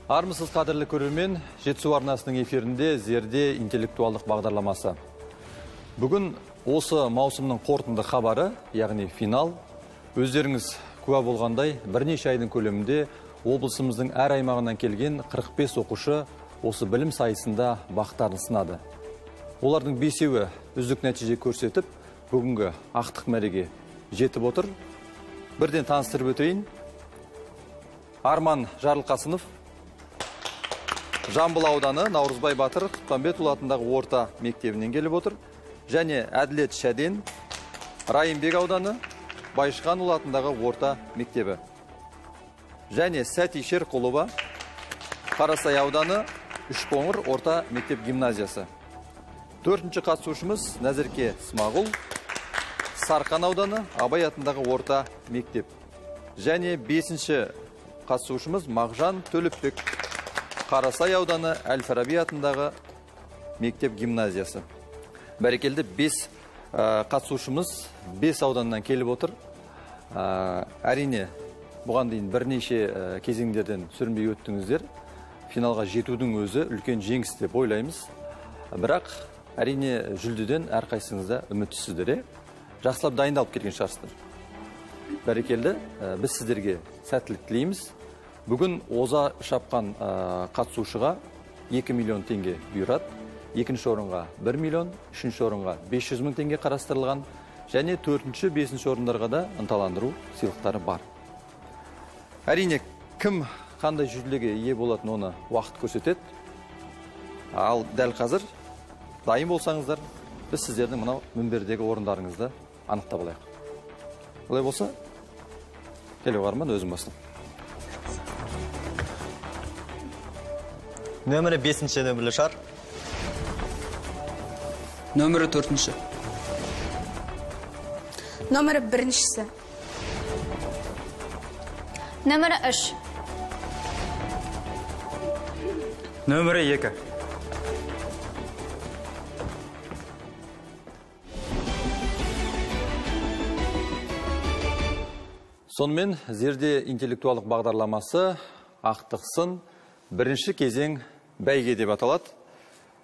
Армысыз, қадірлі көрермен, Жетісу арнасының эфирінде Зерде интеллектуалдық бағдарламасы. Бүгін осы маусымның қорытынды хабары, яғни финал. Өздеріңіз куә болғандай, бірнеше айдың көлемінде облысымыздың әр аймағынан келген 45 оқушы осы білім сайысында бақтарын сынады. Олардың бесеуі үздік нәтиже көрсетіп, бүгінгі ақтық мәреге жетіп отыр. Бірден таныстырып өтейін. Арман Жарылқасынов, Жамбыл ауданы Наурызбай батыр Құтпанбетұлы атындағы орта мектебінен келіп отыр. Және Әділет Шәден, Райымбек ауданы Байшқанұлы атындағы орта мектебі. Және Сәти Шерқұлова, Қарасай ауданы Үшқоңыр орта мектеп гимназиясы. Төртінші қатысушымыз Нәзірке Смағұл, Сарқан ауданы Абай атындағы орта мектеп. Және бесінші қатысушымыз Мағжан Төліпбек, Қарасай ауданы Әл-Фараби атындағы мектеп гимназиясы. Бәрекелді, 5 қатысушымыз 5 ауданнан келіп отыр. Әрине, бұған дейін бірнеше кезеңдерден сүрінбей өттіңіздер. Финалға жетудің өзі үлкен жеңіс деп ойлаймыз. Бірақ, әрине, жүлдеден әрқайсыңызда үміттісіздер. Жақсылап дайындалып келген шығарсыздар. Бәрекелді, біз сіздерге сәттілік тілейміз. Бүгін оза шапқан қатысушыға 2 миллион теңге бұйырады. Екінші орынға 1 миллион, үшінші орынға 500 мың теңге қарастырылған, және төртінші, бесінші орындарға да ынталандыру сыйлықтары бар. Әрине, кім қандай жүлдеге ие болатын оны уақыт көрсетеді. Ал дәл қазір дайын болсаңыздар, біз сіздердің мынау мінбердегі орындарыңызды анықтап алайық. Олай болса, келе Арман, өзім бастым. Нөмірі 5-ші нөмірлі шар. Нөмірі 4-ші. Нөмірі 1-шісі. Нөмірі 3. Нөмірі 2. Сонымен Зерде интеллектуалдық бағдарламасы ақтық сын бірінші кезең бәйге деп аталады.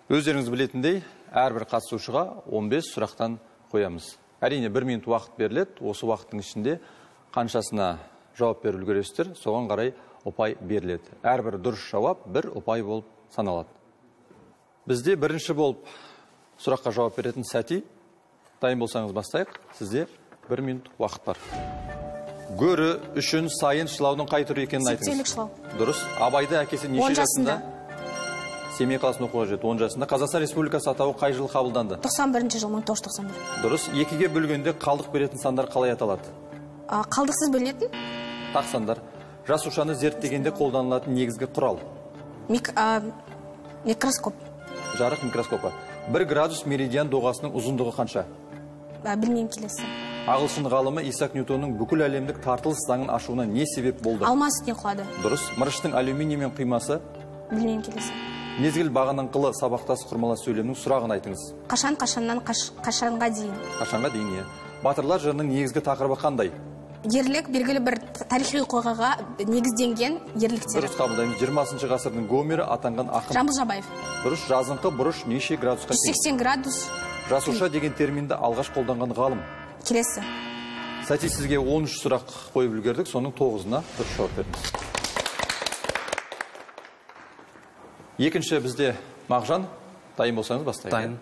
Өздеріңіз білетіндей, әрбір қатысушыға 15 сұрақтан қоямыз. Әрине, 1 минут уақыт беріледі. Осы уақыттың ішінде қаншасына жауап беріп үлгересіздер, соған қарай ұпай беріледі. Әрбір дұрыс жауап бір ұпай болып саналады. Бізде бірінші болып сұраққа жауап беретін Сәти, дайын болсаңыз бастайық. Сізде 1 минут уақыт бар. Гөрі үшін сайын шылаудың қай түрі екенін айтыңыз. Септелік шылау. Дұрыс. Абайды әкесі неше жасында? Семей қаласында оқуға жетті, 10 жасында. Қазақстан Республикасы атауы қай жылы қабылданды? 91 жыл, 1991. Дұрыс. Екіге бөлгенде қалдық беретін сандар қалай аталады? Қалдықсыз бөлінетін? Тақ сандар. Жасушаны зерттегенде қолданылатын негізгі құрал? Микроскоп. Жарық микроскопы. 1 градус меридиан доғасының ұзындығы қанша? Білмеймін, келесі. Ағылшын ғалымы Исаак Ньютонның бүкіл әлемдік тартылыс заңын ашуына не себеп болды? Алма үстіне құлады. Дұрыс. Мырыштың алюминиймен құймасы? Білмеймін, келесі. Мезгіл бағыныңқылы сабақтас құрмалас сөйлемнің сұрағын айтыңыз. Қашан, қашаннан, қашанға дейін. Қашанға дейін, иә. Батырлар жырының негізгі тақырыбы қандай? Ерлік, белгілі бір тарихи оқиғаға негізденген ерліктер. Дұрыс, қабылдаймыз. 20 ғасырдың Гомері атанған ақын. Жамбыл Жабаев. Дұрыс. Жазыңқы бұрыш неше градусқа тең? 180 градус. Жасуша деген терминді алғаш қолданған ғалым. Келесі. Сәти, сізге 13 сұрақ қойып үлгердік, соның 9-ына дұрыс жауап бердіңіз. Екінші бізде Мағжан, дайын болсаңыз бастайық. Дайын.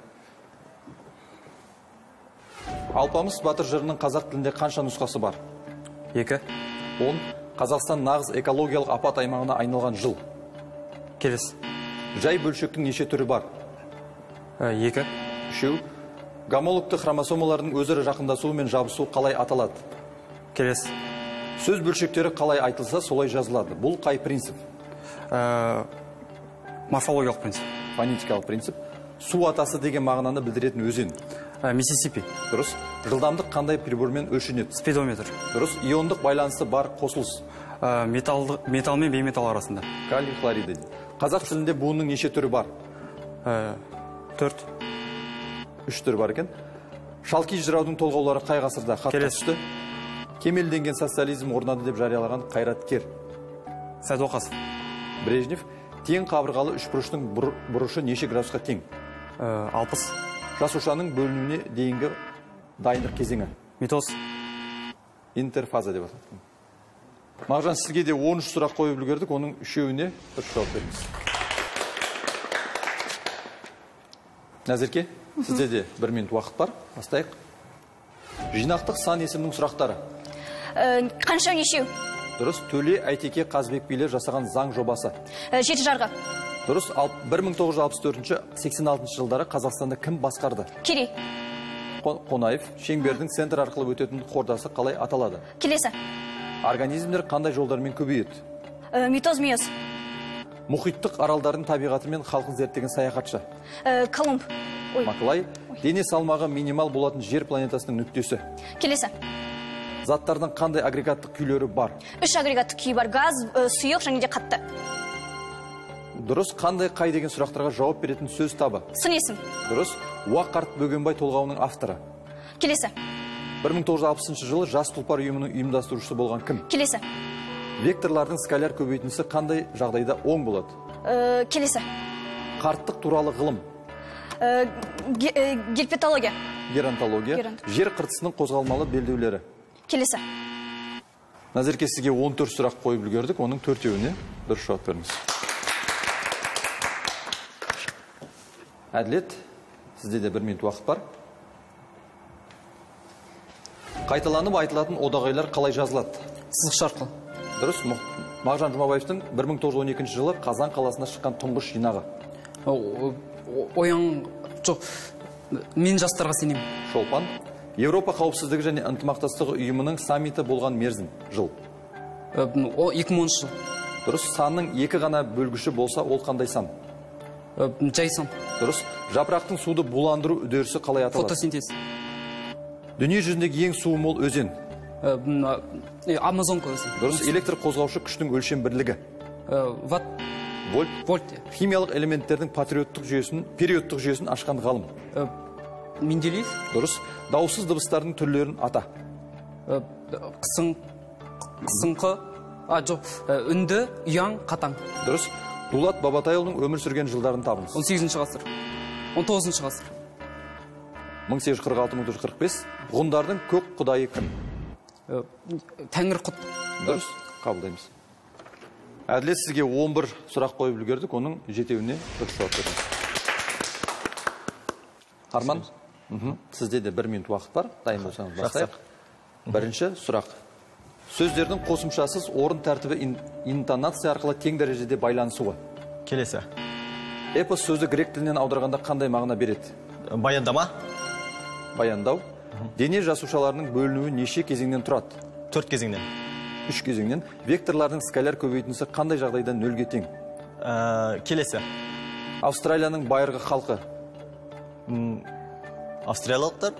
Алпамыс батыр жырының қазақ тілінде қанша нұсқасы бар? 2. 10. Қазақстан нағыз экологиялық апат аймағына айналған жыл. Келесі. Жай бөлшектің неше түрі бар? 2. 3. Гомологты хромосомалардың өзара жақындасуы мен жабысуы қалай аталады? Келесі. Сөз бөлшектері қалай айтылса, солай жазылады. Бұл қай принцип? Морфологиялық принцип. Фонетикалық принцип. Су атасы деген мағынаны білдіретін өзен. Миссисипи. Дұрыс. Жылдамдық қандай прибормен өлшенеді? Спидометр. Дұрыс. Иондық байланысы бар қосылыс. Металл мен бейметалл арасында. Калий хлориді. Қазақ тілінде буынның неше түрі бар? 4. 3 түрі бар екен. Шалки жыраудың толғаулары қай ғасырда хатқа түсті? Кемелденген социализм орнады деп жариялаған қайраткер. Сәдуақасов. Брежнев. Тең қабырғалы үшбұрыштың бұрышы неше градусқа тең? 60. Жасушаның бөлінуіне дейінгі дайындық кезеңі. Митоз. Интерфаза деп аталады. Мағжан, сізге де 13 сұрақ қойып үлгердік, оның үшеуіне дұрыс жауап бердіңіз. Назерке, сізде де 1 минут уақыт бар. Бастайық. Жинақтық сан есімнің сұрақтары. Қанша, нешеу? Дұрыс. Төле, Әйтеке, Қазыбек билер жасаған заң жобасы. Жеті жарғы. Дұрыс. 1964-86 жылдары Қазақстанда кім басқарды? Керей. Қонаев. Шеңбердің центр арқылы өтетін қордасы қалай аталады? Келесі. Организмдер қандай жолдармен көбейеді? Митоз, мейоз. Мұхиттық аралдардың табиғаты мен халқын зерттеген саяхатшы. Колумб. Маклай. Дене салмағы минимал болатын жер планетасының нүктесі. Келесі. Заттардың қандай агрегаттық күйлері бар? 3 агрегаттық күй бар. Газ, сұйық және де қатты. Дұрыс. Қандай, қай деген сұрақтарға жауап беретін сөз табы? Сын есім. Дұрыс. Уақ қарт Бөгенбай толғауының авторы. Келесі. 1960 жылы Жас тұлпар ұйымының ұйымдастырушысы болған кім? Келесі. Векторлардың скаляр көбейтіндісі қандай жағдайда оң болады? Келесі. Қарттық туралы ғылым. Герпетология. Геронтология. Жер қыртысының қозғалмалы белдеулері. Келесі. Назерке, сізге 14 сұрақ қойып үлгердік, оның 4-еуіне дұрыс жауап бердіңіз. Әділет, сізде де 1 минут уақыт бар. Қайталанып айтылатын одағайлар қалай жазылады? Сызықша арқылы. Дұрыс. Мағжан Жұмабаевтың 1912 жылы Қазан қаласында шыққан тұңғыш жинағы. Оян, жоқ, мен жастарға сенемін. Шолпан. Еуропа қауіпсіздігі және ынтымақтастығы ұйымының саммиті болған мерзім жыл. 2010 жыл. Дұрыс. Санның екі ғана бөлгіші болса, ол қандай сан? Жай сан. Дұрыс. Жапырақтың суды буландыру үдерісі қалай аталады? Фотосинтез. Дүние жүзіндегі ең суы мол өзен? Амазонка өзені. Дұрыс. Электр қозғаушы күштің өлшем бірлігі? Ватт. Вольт. Вольт. Химиялық элементтердің периодтық жүйесін ашқан ғалым? Менделеев. Дұрыс. Дауыссыз дыбыстардың түрлерін ата. Қысыңқы, жоқ, үнді, ұяң, қатаң. Дұрыс. Дулат Бабатайұлының өмір сүрген жылдарын табыңыз. 18 ғасыр. 19 ғасыр. 1846-1945. Ғұндардың көк құдайы кім? Тәңір құт. Дұрыс, қабылдаймыз. Әділет, сізге 11 сұрақ қойып үлгердік, оның жетеуіне дұрыс жауап бердіңіз. Арман, сізде де 1 минут уақыт бар, дайын болсаңыз бастайық. Бірінші сұрақ. Сөздердің қосымшасыз орын тәртібі интонация арқылы тең дәрежеде байланысуы. Келесі. Эпос сөзі грек тілінен аударғанда қандай мағына береді? Баяндама. Баяндау. Дене жасушаларының бөлінуі неше кезеңнен тұрады? 4 кезеңнен. 3 кезеңнен. Векторлардың скаляр көбейтіндісі қандай жағдайда нөлге тең? Келесі. Австралияның байырғы халқы? Австралиялықтар,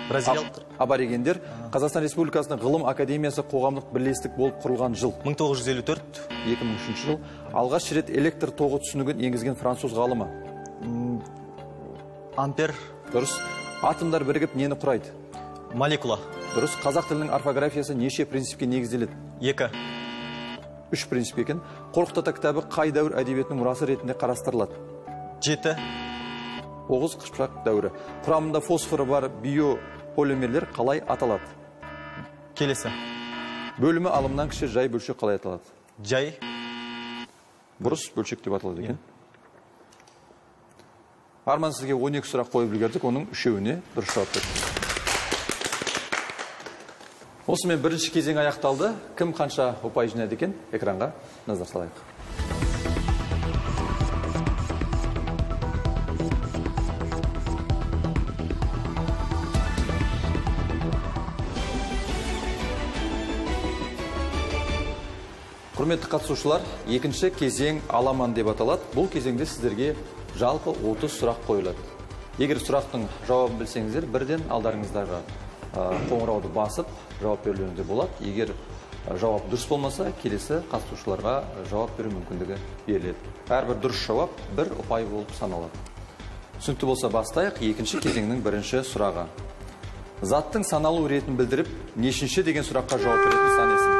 бразилиялықтар. Аборигендер. Қазақстан Республикасының Ғылым Академиясы қоғамдық бірлестік болып құрылған жыл? 1954. 2003 жыл. Алғаш рет электр тоғы түсінігін енгізген француз ғалымы? Ампер. Дұрыс. Атомдар бірігіп нені құрайды? Молекула. Дұрыс. Қазақ тілінің орфографиясы неше принципке негізделеді? 2. 3 принцип екен. Қорқыт ата кітабы қай дәуір әдебиетінің мұрасы ретінде қарастырылады? 7. Оғыз Қыпшақ дәуірі. Құрамында фосфоры бар биополимерлер қалай аталады? Келесі. Бөлімі алымнан кіші жай бөлшек қалай аталады? Жай. Бұрыс бөлшек деп аталады екен. Арман, сізге 12 сұрақ қойып үлгердік, оның үшеуіне дұрыс жауап бердіңіз. Осымен бірінші кезең аяқталды. Кім қанша ұпай жинады екен? Экранға назар салайық. Құрметті қатысушылар, екінші кезең аламан деп аталады. Бұл кезеңде сіздерге жалпы 30 сұрақ қойылады. Егер сұрақтың жауабын білсеңіздер, бірден алдарыңыздағы қоңырауды басып жауап берулеріңізге болады. Егер жауап дұрыс болмаса, келесі қатысушыларға жауап беру мүмкіндігі беріледі. Әрбір дұрыс жауап бір ұпай болып саналады. Түсінікті болса бастайық. Екінші кезеңнің бірінші сұрағы. Заттың саналу ретін білдіріп, нешінші деген сұраққа жауап беретін сан есім.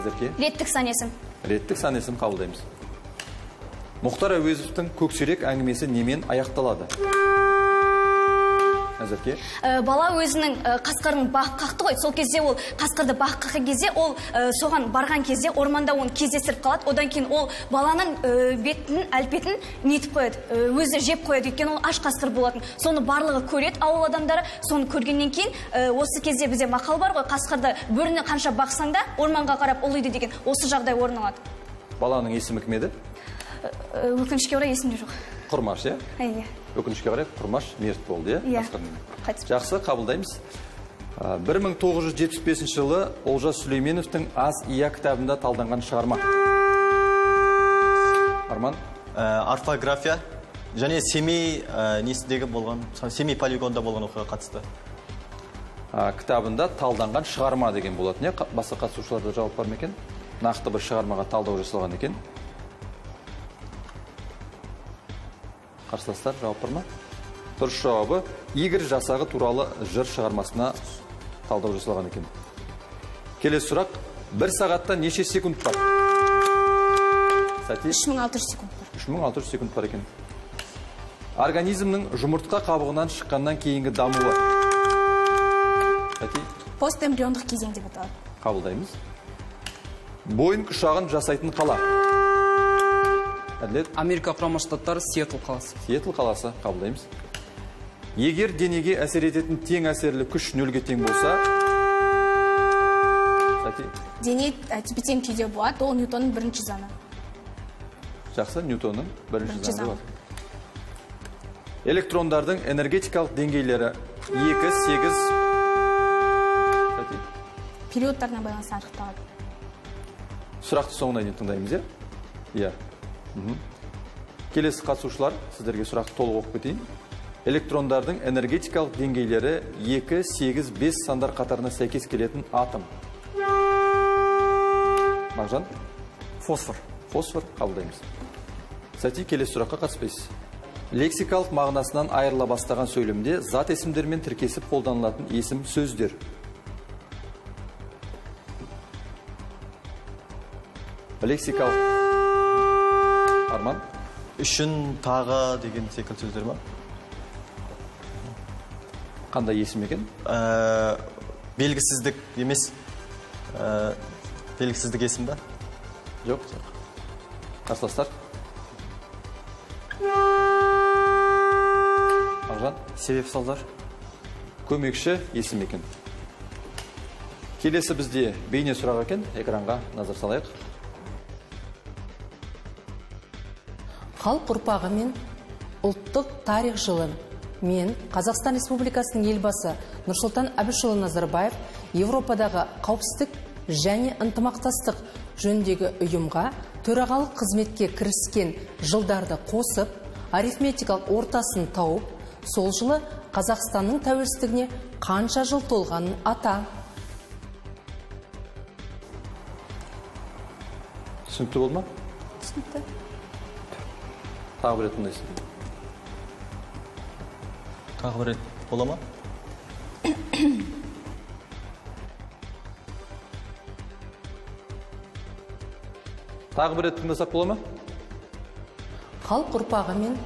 Назерке. Реттік сан есім. Реттік сан есім қабылдаймыз. Мұхтар Әуезовтің Көксерек әңгімесі немен аяқталады? Назерке. Бала өзінің қасқырын бағып қақты ғой. Сол кезде ол қасқырды бағып қаққан кезде ол соған барған кезде орманда оны кездестіріп қалады. Одан кейін ол баланың бетін, әлпетін нетіп қояды, өзі жеп қояды, өйткені ол аш қасқыр болатын. Соны барлығы көреді, ауыл адамдары. Соны көргеннен кейін осы кезде бізде мақал бар ғой, қасқырды бөріні қанша бақсаң да орманға қарап ұлиды деген. Осы жағдай орын алады. Баланың есімі кім еді? Өкінішке орай есімде жоқ. Құрмаш, иә? Иә. Өкінішке қарай Құрмаш мерт болды, иә? Иә. Жақсы, қабылдаймыз. 1975 жылы Олжас Сүлейменовтің Аз ия кітабында талданған шығарма. Арман? Орфография және Семей несіндегі болған, Семей полигонда болған оқиғаға қатысты. Кітабында талданған шығарма деген болатын, иә? Басқа қатысушыларда жауап бар ма екен? Нақты бір шығармаға талдау жасалған екен. Қарсыластар, жауап бар ма? Дұрыс жауабы Игорь жасағы туралы жыр шығармасына талдау жасалған екен. Келесі сұрақ. 1 сағатта неше секунд бар? Сәти? 3600 секунд бар. 3600 секунд бар екен. Организмнің жұмыртқа қабығынан шыққаннан кейінгі дамуы. Сәти? Постэмбриондық кезең деп аталады. Қабылдаймыз. Боинг ұшағын жасайтын қала. Әділет? Америка Құрама Штаттары, Сиэтл қаласы. Сиэтл қаласы, қабылдаймыз. Егер денеге әсер ететін тең әсерлі күш нөлге тең болса, Сәти? Дене тепе-тең күйде болады, ол Ньютонның бірінші заңы. Жақсы, Ньютонның бірінші заңы болады. Электрондардың энергетикалық деңгейлері 2, 8. Сәти? Периодтарына байланысты анықталады. Сұрақты соңына дейін тыңдаймыз, иә? Иә. Келесі қатысушылар, сіздерге сұрақты толық оқып кетейін. Электрондардың энергетикалық деңгейлері 2, 8, 5 сандар қатарына сәйкес келетін атом. Мағжан? Фосфор. Фосфор қабылдаймыз. Сәти, келесі сұраққа қатыспайсыз. Лексикалық мағынасынан айырыла бастаған сөйлемде зат есімдермен тіркесіп қолданылатын есім сөздер. Лексикалық Арман? Үшін, тағы деген секілді сөздер ма? Қандай есім екен? Белгісіздік емес. Белгісіздік есім ба? Жоқ. Қарсыластар? Ағжан? Себеп салдар. Көмекші есім екен. Келесі бізде бейне сұрақ екен. Экранға назар салайық. Халық ұрпағы мен ұлттық тарих жылы мен Қазақстан Республикасының елбасы Нұрсұлтан Әбішұлы Назарбаев Еуропадағы қауіпсіздік және ынтымақтастық жөніндегі ұйымға төрағалық қызметке кіріскен жылдарды қосып, арифметикалық ортасын тауып, сол жылы Қазақстанның тәуелсіздігіне қанша жыл толғанын ата. Түсінікті болды ма? Түсінікті. Тағы бір рет тыңдайсыз. Тағы бір рет бола ма? Тағы бір рет тыңдасақ бола ма? Халық ұрпағы мен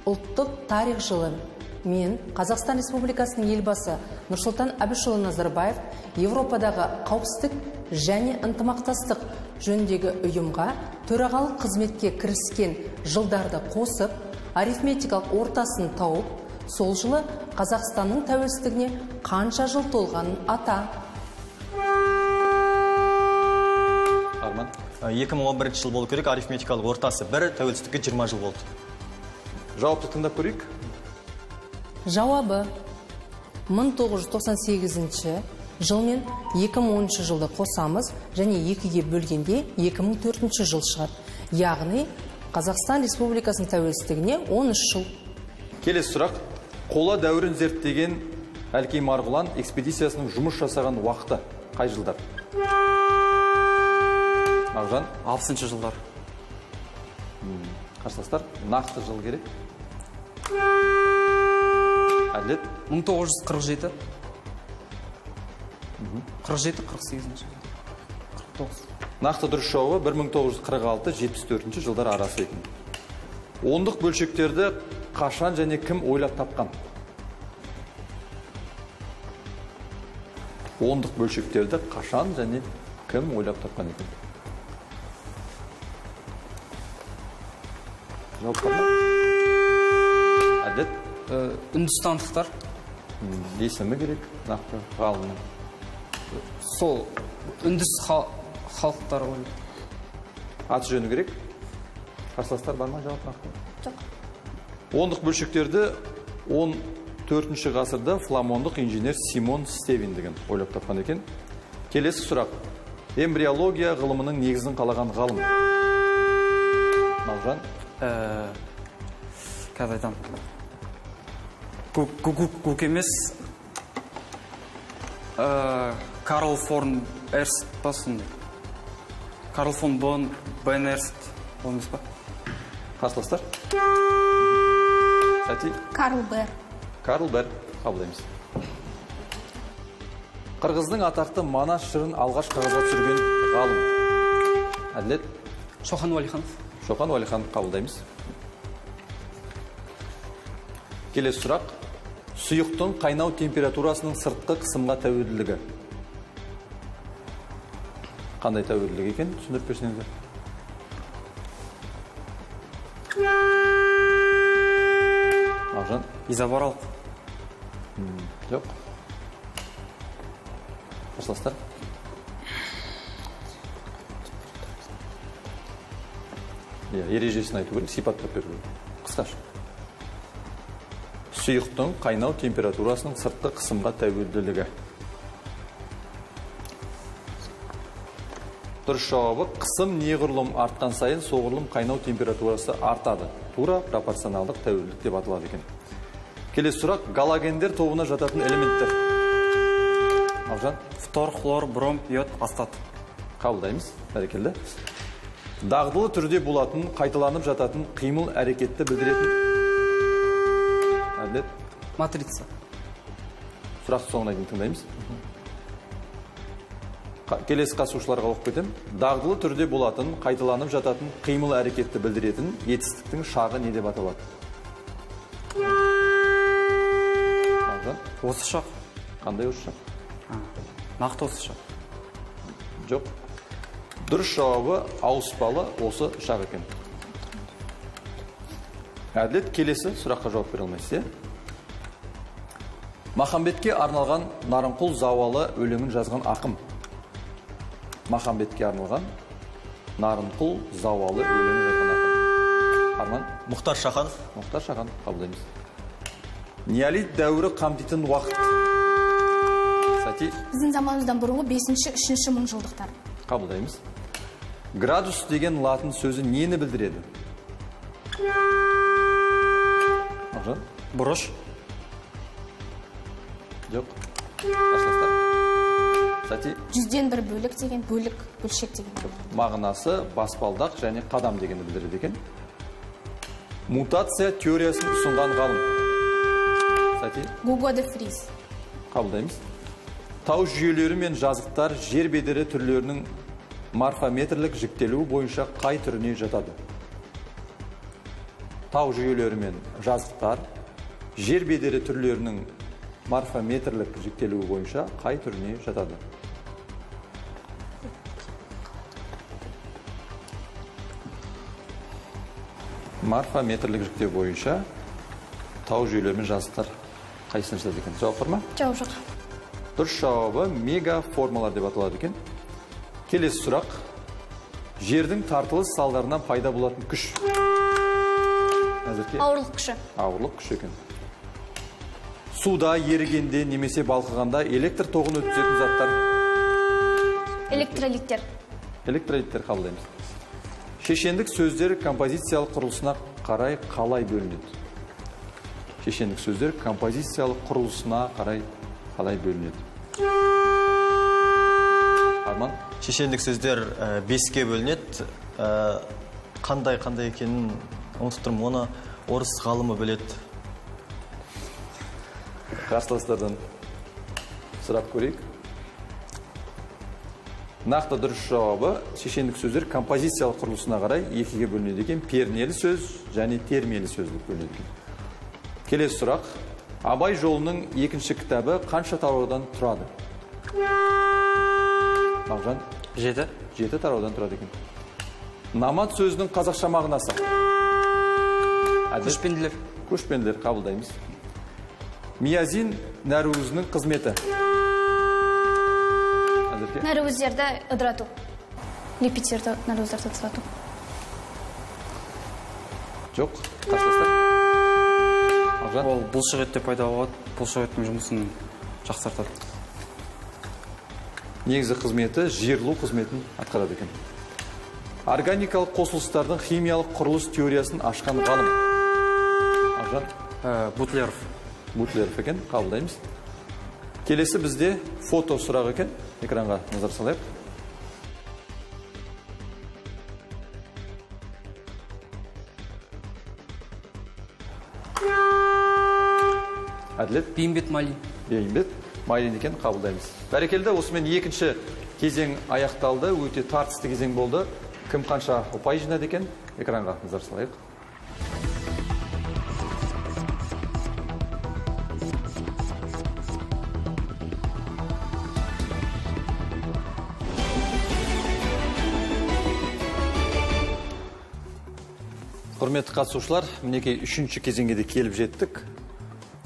ұлттық тарих жылы мен Қазақстан Республикасының елбасы Нұрсұлтан Әбішұлы Назарбаев Еуропадағы қауіпсіздік және ынтымақтастық жөніндегі ұйымға төрағалық қызметке кіріскен жылдарды қосып, арифметикалық ортасын тауып, сол жылы Қазақстанның тәуелсіздігіне қанша жыл толғанын ата. Арман? 2011 жыл болу керек, арифметикалық ортасы 1, тәуелсіздікке 20 жыл болды. Жауапты тыңдап көрейік. Жауабы 1998 жыл мен 2010 жылды қосамыз және 2-ге бөлгенде 2004 жыл шығады. Яғни Қазақстан Республикасының тәуелсіздігіне 13 жыл. Келесі сұрақ. Қола дәуірін зерттеген Әлкей Марғұлан экспедициясының жұмыс жасаған уақыты қай жылдар? Мағжан? 60 жылдар. Қарсыластар, нақты жыл керек. Әділет? 1947. 47, 48, 49. Нақты дұрыс жауабы 1946-74 жылдар арасы екен. Ондық бөлшектерді қашан және кім ойлап тапқан? Ондық бөлшектерді қашан және кім ойлап тапқан екен? Жауап бар ма? Әділет? Үндістандықтар. Есімі керек, нақты ғалымның. Сол үндіс халықтары ғой. Аты жөні керек. Қарсыластар бар ма жауап нақты? Жоқ. Ондық бөлшектерді 14 ғасырда фламондық инженер Симон Стевин деген ойлап тапқан екен. Келесі сұрақ. Эмбриология ғылымының негізін қалаған ғалым. Мағжан? Қазір айтамын. Гук емес. Карл фон Эрст па сондай? Карл фон Бен Эрст ол емес па? Қарсыластар? Сәти? Карл Бер. Карл Бер қабылдаймыз. Қырғыздың атақты Манас жырын алғаш қағазға түсірген ғалым. Әділет? Шоқан Уәлиханов. Шоқан Уәлиханов қабылдаймыз. Келесі сұрақ. Сұйықтың қайнау температурасының сыртқы қысымға тәуелділігі. Қандай тәуелділік екен? Түсіндіріп берсеңіздер. Мағжан? Изобаралық. Жоқ. Қарсыластар? Ережесін айту керек, сипаттап беру керек. Қысқаша. Сұйықтың қайнау температурасының сыртқы қысымға тәуелділігі. Дұрыс жауабы қысым неғұрлым артқан сайын соғұрлым қайнау температурасы артады. Тура пропорционалдық тәуелділік деп аталады екен. Келесі сұрақ, галогендер тобына жататын элементтер. Мағжан? Фтор, хлор, бром, йод, астат. Қабылдаймыз. Бәрекелді. Дағдылы түрде болатын, қайталанып жататын қимыл әрекетті білдіретін. Әділет? Матрица. Сұрақты соңына дейін тыңдаймыз. Келесі қатысушыларға оқып кетемін. Дағдылы түрде болатын, қайталанып жататын қимыл әрекетті білдіретін етістіктің шағы не деп аталады? Мағжан? Осы шақ. Қандай осы шақ? Нақты осы шақ. Жоқ. Дұрыс жауабы ауыспалы осы шақ екен. Әділет, келесі сұраққа жауап бере алмайсыз, иә? Махамбетке арналған Нарынқол зауалы өлеңін жазған ақын. Махамбетке арналған Нарынқол зауалы өлеңін жазған ақын. Арман? Мұхтар Шаханов. Мұхтар Шаханов, қабылдаймыз. Неолит дәуірі қамтитын уақыт. Сәти? Біздің заманымыздан бұрынғы 5-ші, 3-ші мыңжылдықтар. Қабылдаймыз. Градус деген латын сөзі нені білдіреді? Мағжан? Бұрыш. Жоқ. Қарсыластар? Сәти? 100-ден бір бөлік деген, бөлік, бөлшек деген. Мағынасы баспалдақ және қадам дегенді білдіреді екен. Мутация теориясын ұсынған ғалым. Сәти? Гуго де Фриз. Қабылдаймыз. Тау жүйелері мен жазықтар жер бедері түрлерінің морфометрлік жіктелуі бойынша қай түріне жатады? Тау жүйелері мен жазықтар жер бедері түрлерінің морфометрлік жіктелуі бойынша қай түріне жатады? Морфометрлік жіктеу бойынша тау жүйелері мен жазықтар қайсысына жатады екен? Жауап бар ма? Жауап жоқ. Дұрыс жауабы мегаформалар деп аталады екен. Келесі сұрақ. Жердің тартылыс салдарынан пайда болатын күш. Әзірге ауырлық күші. Ауырлық күші екен. Суда ерігенде немесе балқығанда электр тоғын өткізетін заттар. Электролиттер. Электролиттер қабылдаймыз. Шешендік сөздер композициялық құрылысына қарай қалай бөлінеді? Шешендік сөздер композициялық құрылысына қарай қалай бөлінеді? Арман? Шешендік сөздер 5-ке бөлінеді. Қандай-қандай екенін ұмытып тұрмын, оны орыс ғалымы біледі. Қарсыластардан сұрап көрейік. Нақты дұрыс жауабы шешендік сөздер композициялық құрылысына қарай екіге бөлінеді екен. Пернелі сөз және термелі сөз деп бөлінеді екен. Келесі сұрақ. Абай жолының екінші кітабы қанша тараудан тұрады? Мағжан? 7. 7 тараудан тұрады екен. Намат сөзінің қазақша мағынасы? Көшпенділер. Көшпенділер, қабылдаймыз. Миазин нәруызының қызметі? Нәруыздерді ыдырату. Липидтерді нәруыздерді ыдырату. Жоқ, қарсыластар. Мағжан? Ол бұлшық етте пайда болады, бұлшық еттің жұмысын жақсартады. Негізгі қызметі жиырылу қызметін атқарады екен. Органикалық қосылыстардың химиялық құрылыс теориясын ашқан ғалым? Мағжан? Бутлеров. Бутлеров екен, қабылдаймыз. Келесі бізде фото сұрақ екен. Экранға назар салайық. Әділет? Бейімбет Майлин. Бейімбет Майлин екен, қабылдаймыз. Бәрекелді, осымен екінші кезең аяқталды. Өте тартысты кезең болды. Кім қанша ұпай жинады екен? Экранға назар салайық. Құрметті қатысушылар, мінекей үшінші кезеңге де келіп жеттік.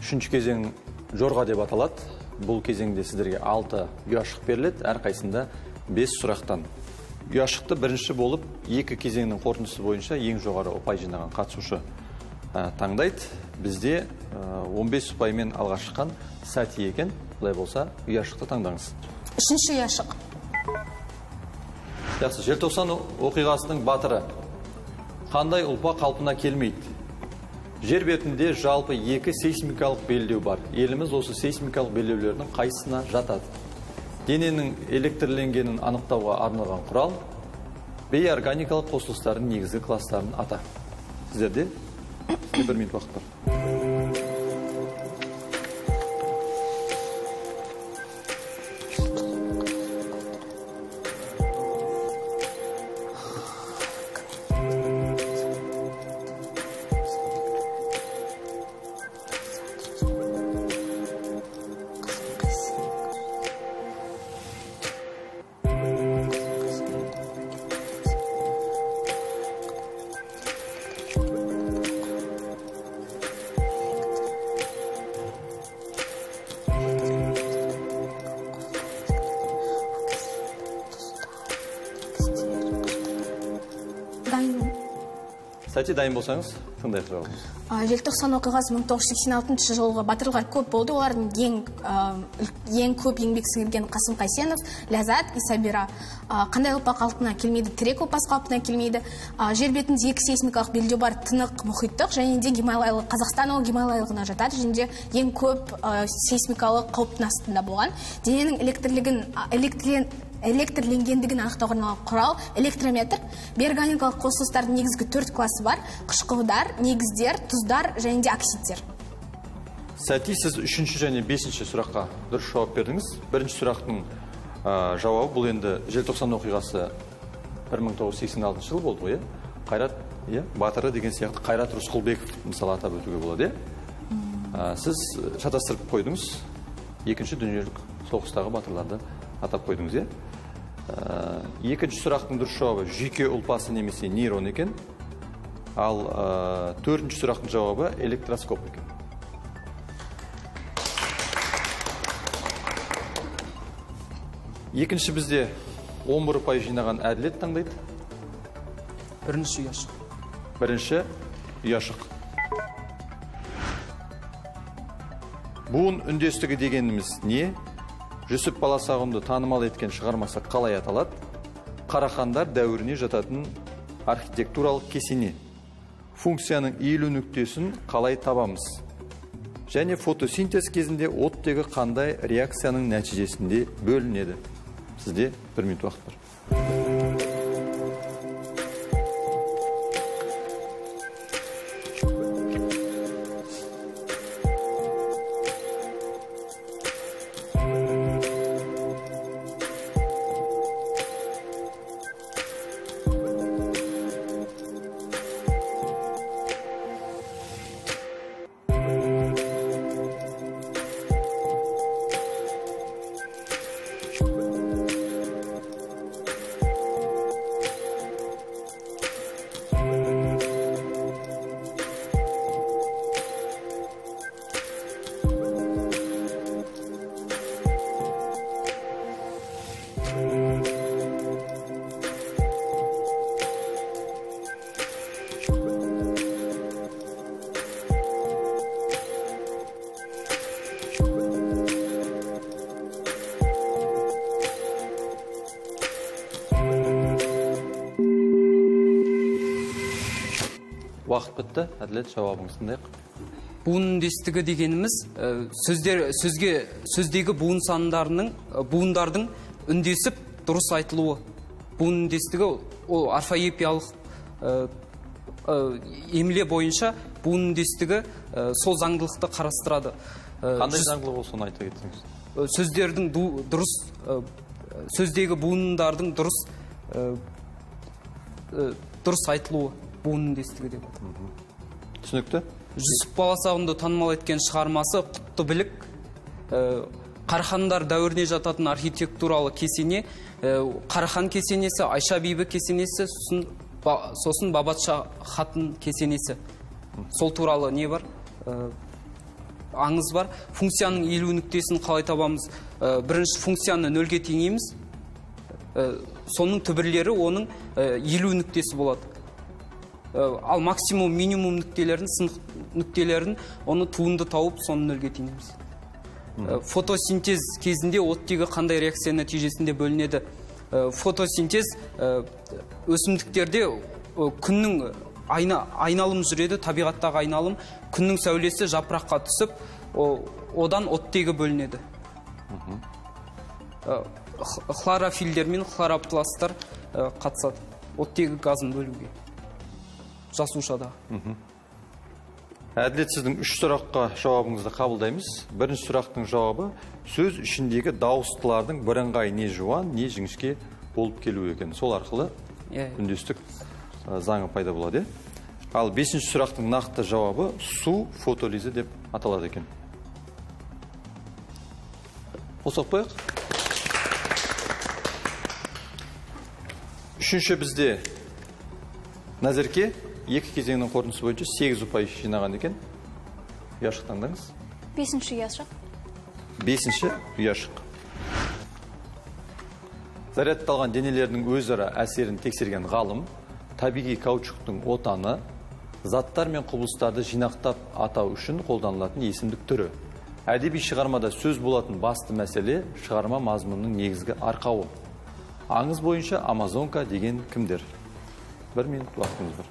Үшінші кезең жорға деп аталады. Бұл кезеңде сіздерге 6 ұяшық беріледі, әрқайсында 5 сұрақтан. Ұяшықты бірінші болып, екі кезеңнің қорытындысы бойынша ең жоғары ұпай жинаған қатысушы таңдайды. Бізде 15 ұпаймен алға шыққан Сәти екен. Бұлай болса, ұяшықты таңдаңыз. Үшінші ұяшық. Жақсы, желтоқсан оқиғасының батыры қандай ұлпа қалпына келмейді? Жер бетінде жалпы 2 сейсмикалық белдеу бар. Еліміз осы сейсмикалық белдеулердің қайсысына жатады? Дененің электрленгенін анықтауға арналған құрал, бейорганикалық қосылыстардың негізгі кластарын ата. Сіздерде 1 минут уақыт бар. Сәти, дайын болсаңыз, тыңдайық жауабыңызды. Желтоқсан оқиғасы 1986 жылғы батырлар көп болды. Олардың ең көп еңбек сіңірген Қасым Қайсенов, Ләззат, Исабира. Қандай ұлпа қалпына келмейді? Тірек ұлпасы қалпына келмейді. Жер бетінде 2 сейсмикалық белдеу бар, тынық мұхиттық және де Гималайлық. Қазақстан ол Гималайлығына жатады және де ең көп сейсмикалық қауіптің астында болған. Дененің электрленгендігін анықтауға арналған құрал электрометр. Бейорганикалық қосылыстардың негізгі 4 класы бар: қышқылдар, негіздер, тұздар және де оксидтер. Сәти, сіз 3-ші және 5-ші сұраққа дұрыс жауап бердіңіз. Бірінші сұрақтың жауабы бұл енді желтоқсан оқиғасы 1986 жыл болды ғой, иә? Қайрат, иә, батыры деген сияқты Қайрат Рысқұлбеков мысалы атап өтуге болады, иә? Сіз шатастырып қойдыңыз. Екінші дүниежүзілік соғыстағы батырларды атап қойдыңыз, иә? Екінші сұрақтың дұрыс жауабы жүйке ұлпасы немесе нейрон екен. Ал төртінші сұрақтың жауабы электроскоп екен. Екінші бізде 11 ұпай жинаған Әділет таңдайды. Бірінші ұяшық. Бірінші ұяшық. Буын үндестігі дегеніміз не? Жүсіп Баласағұнды танымал еткен шығармасы қалай аталады? Қарахандар дәуіріне жататын архитектуралық кесене. Функцияның иілу нүктесін қалай табамыз? Және фотосинтез кезінде оттегі қандай реакцияның нәтижесінде бөлінеді? Сізде 1 минут уақыт бар. Уақыт бітті. Әділет, жауабыңыз тыңдайық. Буын үндестігі дегеніміз сөздегі буын сандарының, буындардың үндесіп дұрыс айтылуы. Буын үндестігі ол орфоэпиялық емле бойынша буын үндестігі сол заңдылықты қарастырады. Қандай заңдылық ол, соны айта кетсеңіз? Сөздердің дұрыс, сөздегі буындардың дұрыс айтылуы буын үндестігі деп аталады. Түсінікті. Жүсіп Баласағұнды танымал еткен шығармасы Құтты білік, Қарахандар дәуіріне жататын архитектуралы кесене, Қарахан кесенесі, Айша бибі кесенесі, сосын Бабатша хатын кесенесі. Сол туралы не бар? Аңыз бар. Функцияның иілу нүктесін қалай табамыз? Бірінші функцияны нөлге теңейміз. Соның түбірлері оның иілу нүктесі болады. Ал максимум, минимум нүктелерін, сынық нүктелерін, оны туынды тауып, соны нөлге теңейміз. Фотосинтез кезінде оттегі қандай реакция нәтижесінде бөлінеді? Фотосинтез өсімдіктерде күннің айналым жүреді, табиғаттағы айналым, күннің сәулесі жапыраққа түсіп, одан оттегі бөлінеді. Хлорофилдер мен хлоропласттар қатысады оттегі газын бөлуге. Жасушада. Әділет, сіздің 3 сұраққа жауабыңызды қабылдаймыз. Бірінші сұрақтың жауабы сөз ішіндегі дауыстылардың бірыңғай не жуан, не жіңішке болып келуі екен. Сол арқылы үндестік заңы пайда болады. Ал бесінші сұрақтың нақты жауабы су фотолизі деп аталады екен. Қол соқпайық. Үшінші бізде Назерке екі кезеңнің қорытындысы бойынша 8 ұпай жинаған екен. Ұяшық таңдаңыз. Бесінші ұяшық. Бесінші ұяшық. Зарядталған денелердің өзара әсерін тексерген ғалым, табиғи каучуктың отаны, заттар мен құбылыстарды жинақтап атау үшін қолданылатын есімдік түрі. Әдеби шығармада сөз болатын басты мәселе шығарма мазмұнының негізгі арқауы. Аңыз бойынша Амазонка деген кімдер? 1 минут уақытымыз бар.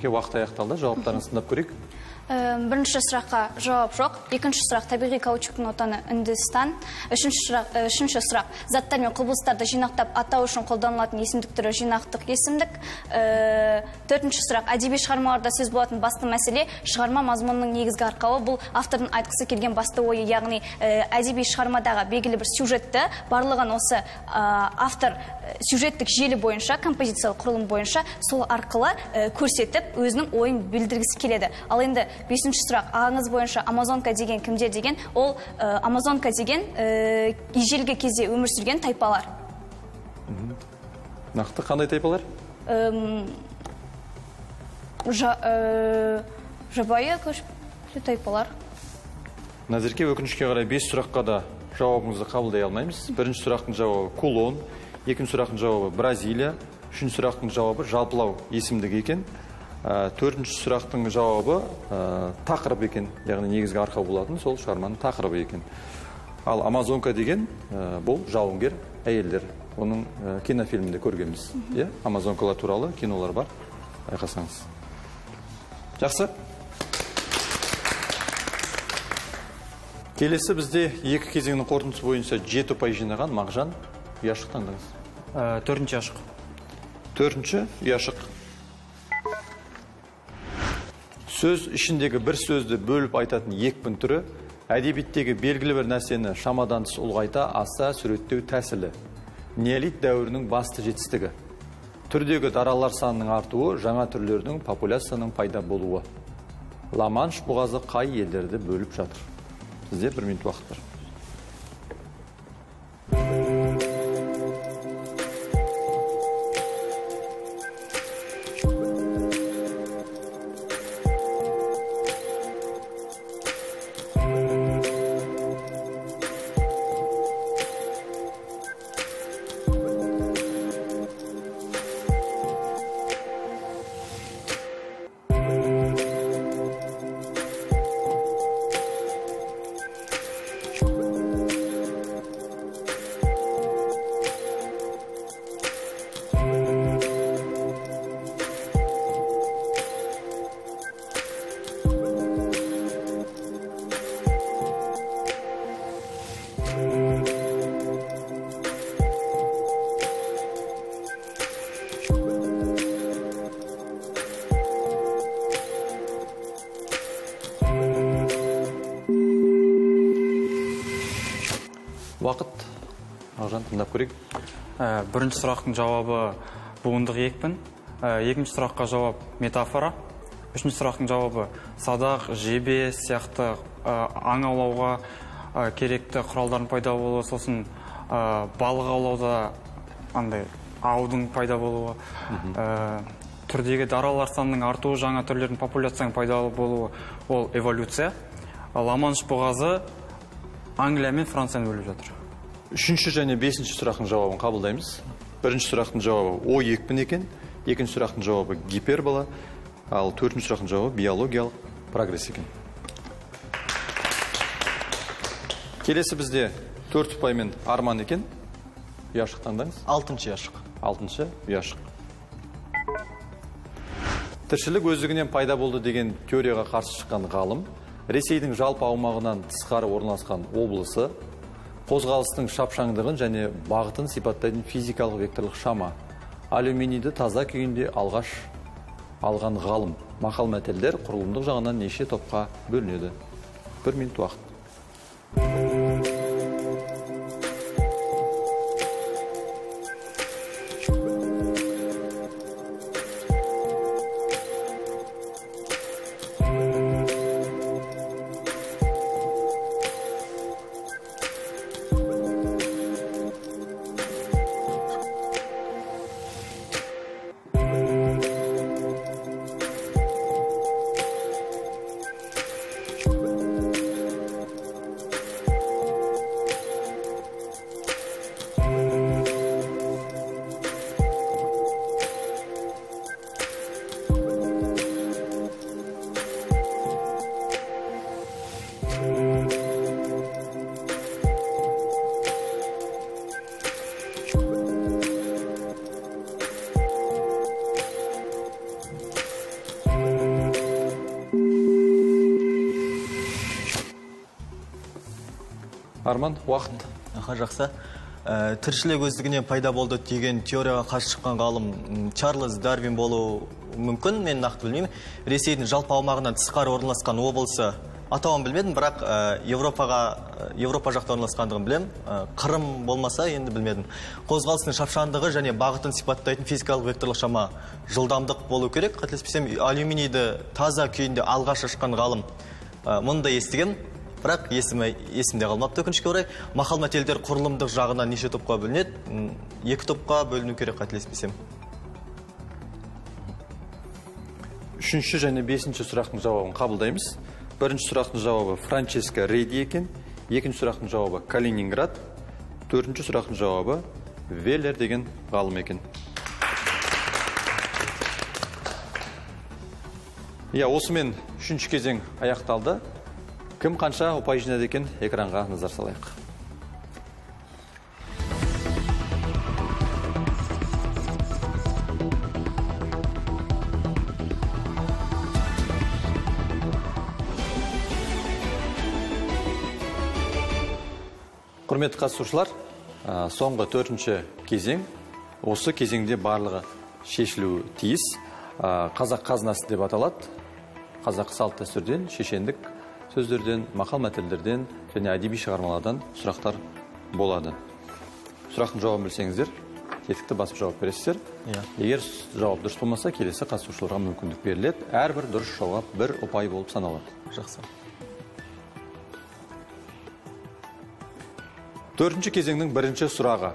Уақыт аяқталды, жауаптарыңызды тыңдап көрейік. Бірінші сұраққа жауап жоқ. Екінші сұрақ табиғи каучуктың отаны Үндістан. Үшінші сұрақ заттар мен құбылыстарды жинақтап атау үшін қолданылатын есімдік түрі жинақтық есімдік. Төртінші сұрақ әдеби шығармаларда сөз болатын басты мәселе шығарма мазмұнының негізгі арқауы, бұл автордың айтқысы келген басты ойы, яғни әдеби шығармадағы белгілі бір сюжетті барлығын осы автор сюжеттік желі бойынша, композициялық құрылым бойынша сол арқылы көрсетіп өзінің ойын білдіргісі келеді. Ал енді бесінші сұрақ аңыз бойынша Амазонка деген кімдер деген, ол Амазонка деген ежелгі кезде өмір сүрген тайпалар. Нақты қандай тайпалар? Жабайы көшпелі тайпалар. Назерке, өкінішке қарай 5 сұраққа да жауабыңызды қабылдай алмаймыз. Бірінші сұрақтың жауабы кулон, екінші сұрақтың жауабы Бразилия, үшінші сұрақтың жауабы жалпылау есімдігі екен. Төртінші сұрақтың жауабы тақырып екен, яғни негізгі арқау болатын сол шығарманың тақырыбы екен. Ал Амазонка деген бұл жауынгер әйелдер. Оның кинофильмінде көргенбіз. Амазонкалар туралы кинолар бар, байқасаңыз. Жақсы. Келесі бізде екі кезеңнің қорытындысы бойынша 7 ұпай жинаған Мағжан, ұяшық таңдаңыз. Төртінші ұяшық. Төртінші ұяшық. Сөз ішіндегі бір сөзді бөліп айтатын екпін түрі, әдебиеттегі белгілі бір нәрсені шамадан тыс ұлғайта аса суреттеу тәсілі. Неолит дәуірінің басты жетістігі. Түрдегі даралар санының артуы, жаңа түрлердің популяцияның пайда болуы. Ла-Манш бұғазы қай елдерді бөліп жатыр? Сізде 1 минут уақыт бар. Уақыт, Ағжан, тыңдап көрейік. Бірінші сұрақтың жауабы буындық екпін. Екінші сұраққа жауап метафора. Үшінші сұрақтың жауабы садақ, жебе сияқты аң аулауға керекті құралдардың пайда болуы, сосын балық аулауда андай аудың пайда болуы, түрдегі даралар санының артуы, жаңа түрлердің популяцияның пайда болуы, ол эволюция. Ла-Манш бұғазы Англия мен Францияны бөліп жатыр. Үшінші және бесінші сұрақтың жауабын қабылдаймыз. Бірінші сұрақтың жауабы о екпін екен, екінші сұрақтың жауабы гипербола, ал төртінші сұрақтың жауабы биологиялық прогресс екен. Келесі бізде 4 ұпаймен Арман екен. Ұяшық таңдаңыз. Алтыншы ұяшық. Алтыншы ұяшық. Тіршілік өздігінен пайда болды деген теорияға қарсы шыққан ғалым, Ресейдің жалпы аумағынан тысқары орналасқан облысы, қозғалыстың шапшаңдығын және бағытын сипаттайтын физикалық векторлық шама, алюминийді таза күйінде алғаш алған ғалым. Мақал-мәтелдер құрылымдық жағынан неше топқа бөлінеді? 1 минут уақыт. Арман, уақыт. Аха, жақсы. Тіршілік өздігінен пайда болды деген теорияға қарсы шыққан ғалым Чарльз Дарвин болуы мүмкін, мен нақты білмеймін. Ресейдің жалпы аумағынан тысқары орналасқан облысы атауын білмедім, бірақ Европа жақта орналасқандығын білем. Қырым болмаса енді білмедім. Қозғалысының шапшаңдығы және бағытын сипаттайтын физикалық векторлық шама жылдамдық болу керек. Қателеспесем, алюминийді таза күйінде алғаш ашқан ғалым. Мұны да естігем. Бірақ есімде қалмапты, өкінішке орай. Мақал-мәтелдер құрылымдық жағынан неше топқа бөлінеді? 2 топқа бөліну керек, қателеспесем. Үшінші және бесінші сұрақтың жауабын қабылдаймыз. Бірінші сұрақтың жауабы Франческо Реди екен, екінші сұрақтың жауабы Калининград, төртінші сұрақтың жауабы Веллер деген ғалым екен. Иә, осымен үшінші кезең аяқталды. Кім қанша ұпай жинады екен, экранға назар салайық. Құрметті қатысушылар, соңғы төртінші кезең. Осы кезеңде барлығы шешілуі тиіс. Қазақ қазынасы деп аталады. Қазақы салт дәстүрден, шешендік сөздерден, мақал мәтелдерден және әдеби шығармалардан сұрақтар болады. Сұрақтың жауабын білсеңіздер, тетікті басып жауап бересіздер. Егер жауап дұрыс болмаса, келесі қатысушыларға мүмкіндік беріледі. Әрбір дұрыс жауап бір ұпай болып саналады. Жақсы. Төртінші кезеңнің бірінші сұрағы.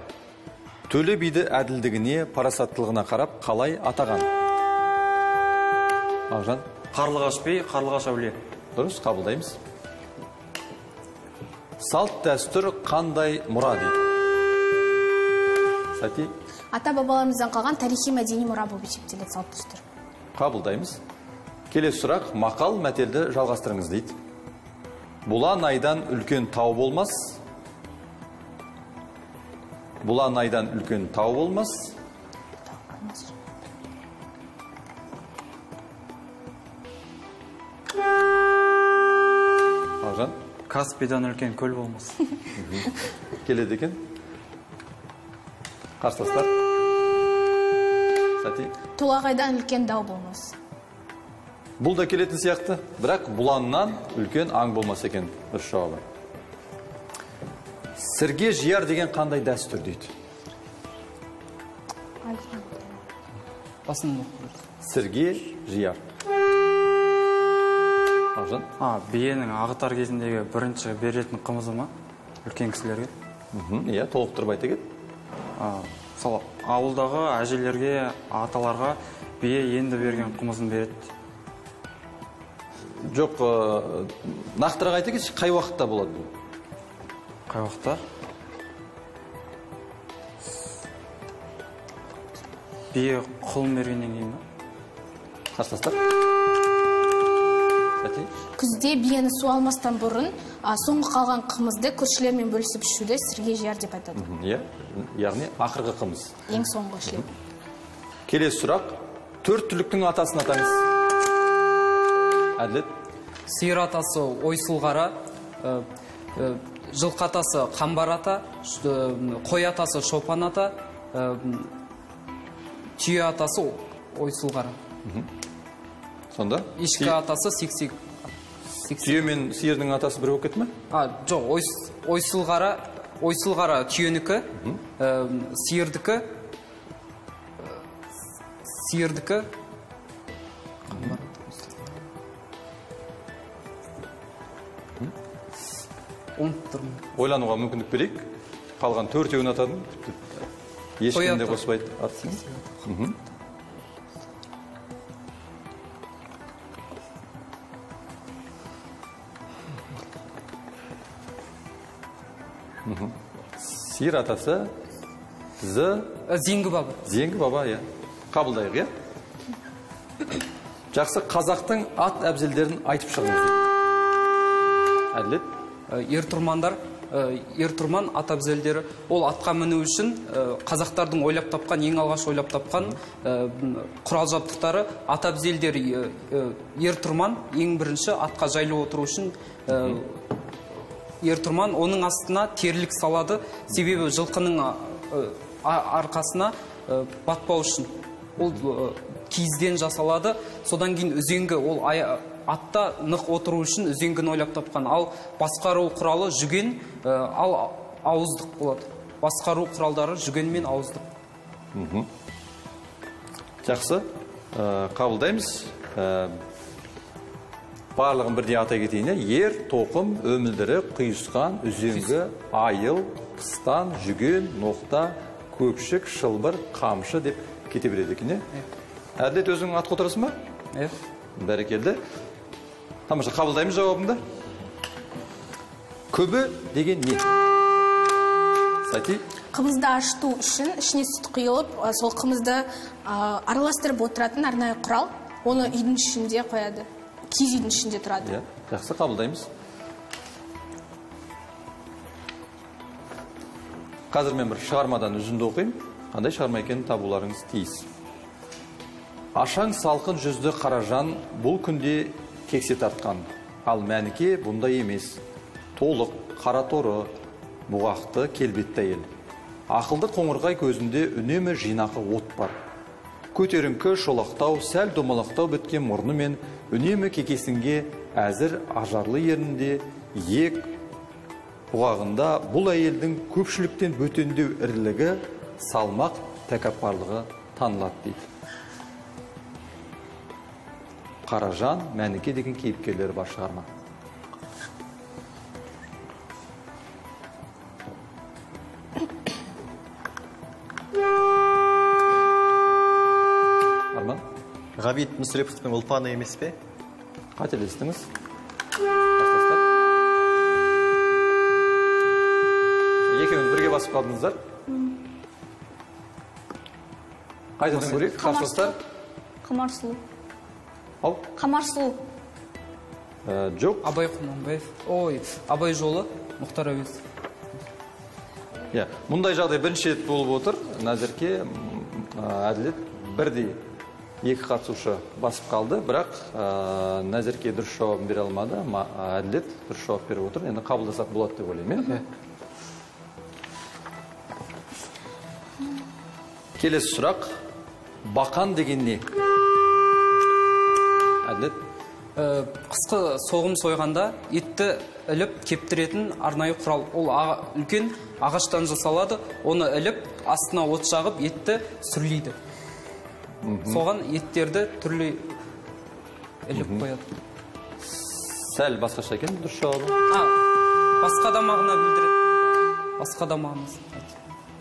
Төле биді әділдігіне, парасаттылығына қарап қалай атаған? Мағжан? Қарлығаш би, Қарлығаш әулие. Дұрыс, қабылдаймыз. Салт дәстүр қандай мұра дейді? Сәти? Ата-бабаларымыздан қалған тарихи мәдени мұра болып есептеледі салт дәстүр. Қабылдаймыз. Келесі сұрақ, мақал мәтелді жалғастырыңыз дейді. Бұлан айдан үлкен тау болмас. Бұлан айдан үлкен тау болмас. Мағжан? Каспийдан үлкен көл болмас. Келеді екен. Қарсыластар. Сәти? Толағайдан үлкен дау болмас. Бұл да келетін сияқты, бірақ бұланнан үлкен аң болмас екен дұрыс жауабы. Сірге жияр деген қандай дәстүр дейді? Сірге жияр. Мағжан? Биенің ағытар кезіндегі бірінші беретін қымызы ма? Үлкен кісілерге? Иә, толықтырып айта кет. Мысалы, ауылдағы әжелерге, аталарға бие енді берген қымызын береді. Жоқ, нақтырақ айта кетші, қай уақытта болады бұл? Қай уақытта? Бие құлын бергеннен кейін ба? Қарсыластар? Сәти? Күзде биені су алмастан бұрын соңғы қалған қымызды көршілермен бөлісіп ішуді сірге жияр деп айтады. Иә, яғни ақырғы қымыз. Ең соңғы ішіледі. Келесі сұрақ, төрт түліктің атасын атаңыз. Әділет? Сиыр атасы Ойсылқара, жылқы атасы Қамбар ата, қой атасы Шопан ата, түйе атасы Ойсылқара. Сонда? Ешкі атасы Сексек. Түйе мен сиырдың атасы бір болып кетті ме? Жоқ, Ойсылқара түйенікі, сиырдікі. Ұмытып тұрмын. Ойлануға мүмкіндік берейік. Қалған төртеуін атадым. Ешкім де қоспайды атсын. Сиыр атасы Зеңгі баба. Зеңгі баба, иә. Қабылдайық, иә? Жақсы, қазақтың ат әбзелдерін айтып шығыңыз. Әділет? Ер тұрман ат әбзелдері. Ол атқа міну үшін қазақтардың ойлап тапқан, ең алғаш ойлап тапқан құрал жабдықтары ат әбзелдері. Ер тұрман ең бірінші атқа жайлы отыру үшін ер тұрман, оның астына терлік салады, себебі жылқының арқасына батпау үшін. Ол киізден жасалады. Содан кейін үзеңгі, ол атта нық отыру үшін үзеңгіні ойлап тапқан. Ал басқару құралы жүген, ал ауыздық болады. Басқару құралдары жүген мен ауыздық. Жақсы, қабылдаймыз. Барлығын бірдей атай кетейін. Ер, тоқым, өмілдірік, құйысқан, үзеңгі, айыл, пыстан, жүген, ноқта, көпшік, шылбыр, қамшы деп кете береді екен. Әділет, өзің атқа отырасың ба? Иә. Бәрекелді. Тамаша, қабылдаймыз жауабыңды. Көбі деген не? Сәти? Қымызды ашыту үшін ішіне сүт құйылып, сол қымызды араластырып отыратын арнайы құрал. Оны үйдің ішінде қояды. Киіз үйдің ішінде тұрады. Жақсы, қабылдаймыз. Қазір мен бір шығармадан үзінді оқимын. Қандай шығарма екенін табуларыңыз тиіс. Ашаң салқын жүзді Қаражан бұл күнде кексе тартқан. Ал Мәніке бұндай емес. Толық, қара торы, бұғақты келбетті әйел. Ақылды қоңырқай көзінде үнемі жинақы от бар. Көтеріңкі, шолақтау, сәл домалақтау біткен мұрны мен үнемі кекесінге әзір ажарлы ерінде, иек бұғағында бұл әйелдің көпшіліктен бөтендеу ірілігі, салмақ тәкаппарлығы танылады дейді. Қаражан, Мәніке деген кейіпкерлері бар шығарма. Арман? Ғабит Мүсіреповтің Ұлпаны емес пе? Қателестіңіз. Қарсыластар. Екеуіңіз бірге басып қалдыңыздар. Қайтадан көрейік, қарсыластар. Қамар сұлу. Ал? Қамар сұлу. Жоқ. Абай Құнанбаев. Ой, Абай жолы, Мұхтар Әуезов. Иә, мұндай жағдай бірінші рет болып отыр. Назерке, Әділет бірдей екі қатысушы басып қалды, бірақ Назерке дұрыс жауабын бере алмады, Әділет дұрыс жауап беріп отыр. Енді қабылдасақ болады деп ойлаймын. Келесі сұрақ, бақан деген не? Әділет? Қысқы соғым сойғанда етті іліп кептіретін арнайы құрал. Ол үлкен ағаштан жасалады, оны іліп астына от жағып етті сүрлейді. Соған еттерді түрлі іліп қояды. Сәл басқаша екен дұрыс жауабы. Басқа да мағына білдіреді. Басқа да мағынасы.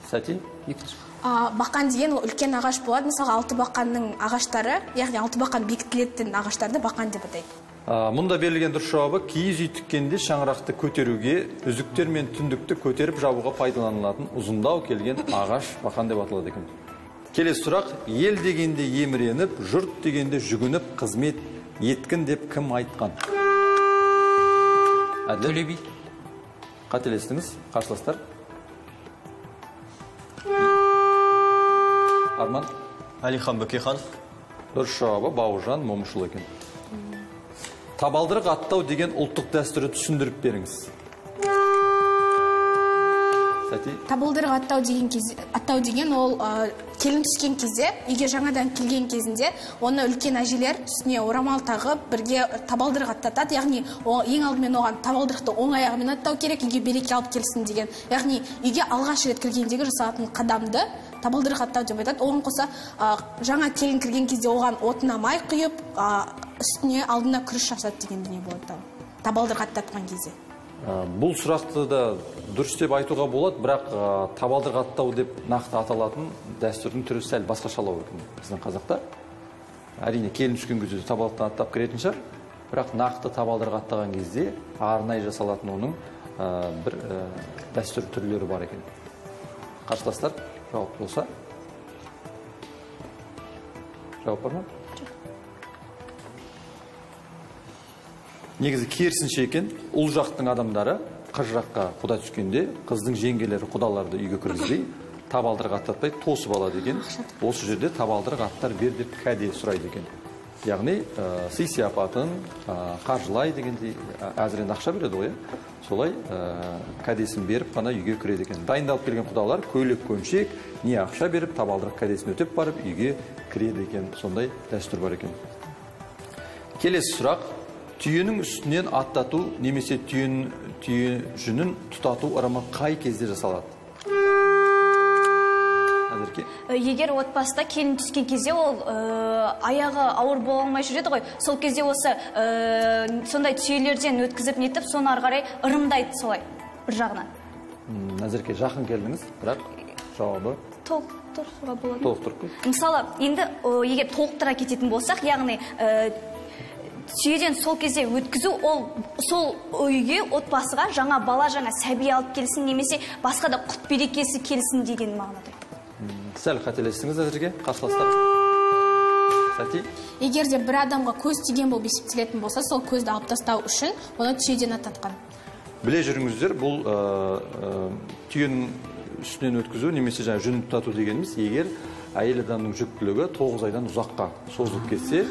Сәти? Екінші. Бақан деген ол үлкен ағаш болады. Мысалға, алты бақанның ағаштары, яғни алты бақан бекітілетін ағаштарды бақан деп атайды. Мұнда берілген дұрыс жауабы киіз үй тіккенде шаңырақты көтеруге, үзіктер мен түндікті көтеріп жабуға пайдаланылатын ұзындау келген ағаш бақан деп аталады екен. Келесі сұрақ, ел дегенде еміреніп, жұрт дегенде жүгініп қызмет еткін деп кім айтқан? Әділет? Төле би. Қателестіңіз, қарсыластар. Арман? Әлихан Бөкейханов. Дұрыс жауабы Бауыржан Момышұлы екен. Табалдырық аттау деген ұлттық дәстүрі түсіндіріп беріңіз. Сәти? Табалдырық аттау деген ол келін түскен кезде, үйге жаңадан келген кезінде оны үлкен әжелер үстіне орамал тағып бірге табалдырық аттатады. Яғни ең алдымен оған табалдырықты оң аяғымен аттау керек, үйге береке алып келсін деген. Яғни үйге алғаш рет кіргендегі жасалатын қадамды табалдырық аттау деп айтады. Оған қоса жаңа келін кірген кезде оған отына май құйып, үстіне алдына күріш жасады деген дүние болады табалдырық аттатқан кезде. Бұл сұрақты да дұрыс деп айтуға болады, бірақ табалдырық аттау деп нақты аталатын дәстүрдің түрі сәл басқашалау екен біздің қазақта. Әрине келін түскен кезде табалдырықтан аттап кіретін шығар, бірақ нақты табалдырық аттаған кезде арнайы жасалатын оның бір дәстүр түрлері бар екен. Қарсыластар, жауап болса? Жауап бар ма? Негізі керісінше екен, ұл жақтың адамдары қыз жаққа құда түскенде, қыздың жеңгелері құдаларды үйге кіргізбей, табалдырық аттатпай тосып алады екен. Осы жерде табалдырық аттар бер деп кәде сұрайды екен. Яғни сый сияпатын қаржылай дегендей, әзір енді ақша береді ғой, солай кәдесін беріп қана үйге кіреді екен. Дайындалып келген құдалар көйлек көншек, не ақша беріп табалдырық кәдесін өтеп барып үйге кіреді екен. Сондай дәстүр бар екен. Келесі сұрақ. Түйенің үстінен аттату немесе түйе жүнін тұтату ырымы қай кезде жасалады? Әзірге. Егер отбасыда келін түскен кезде ол аяғы ауыр бола алмай жүреді ғой, сол кезде осы сондай түйелерден өткізіп нетіп, соны ары қарай ырымдайды солай бір жағынан. Назерке, жақын келдіңіз, бірақ жауабы толықтыруға болады. Толықтырып кет. Мысалы, енді егер толықтыра кететін болсақ, яғни түйеден сол кезде өткізу, ол сол үйге, отбасыға жаңа бала, жаңа сәби алып келсін, немесе басқа да құт берекесі келсін деген мағынада. Сәл қателестіңіз әзірге, қарсыластар. Сәти? Егер де бір адамға көз тиген болып есептелетін болса, сол көзді алып тастау үшін оны түйеден аттатқан. Біле жүріңіздер, бұл түйенің үстінен өткізу немесе жаңа жүнін тұтату дегеніміз, егер әйел адамның жүктілігі 9 айдан ұзаққа созылып кетсе,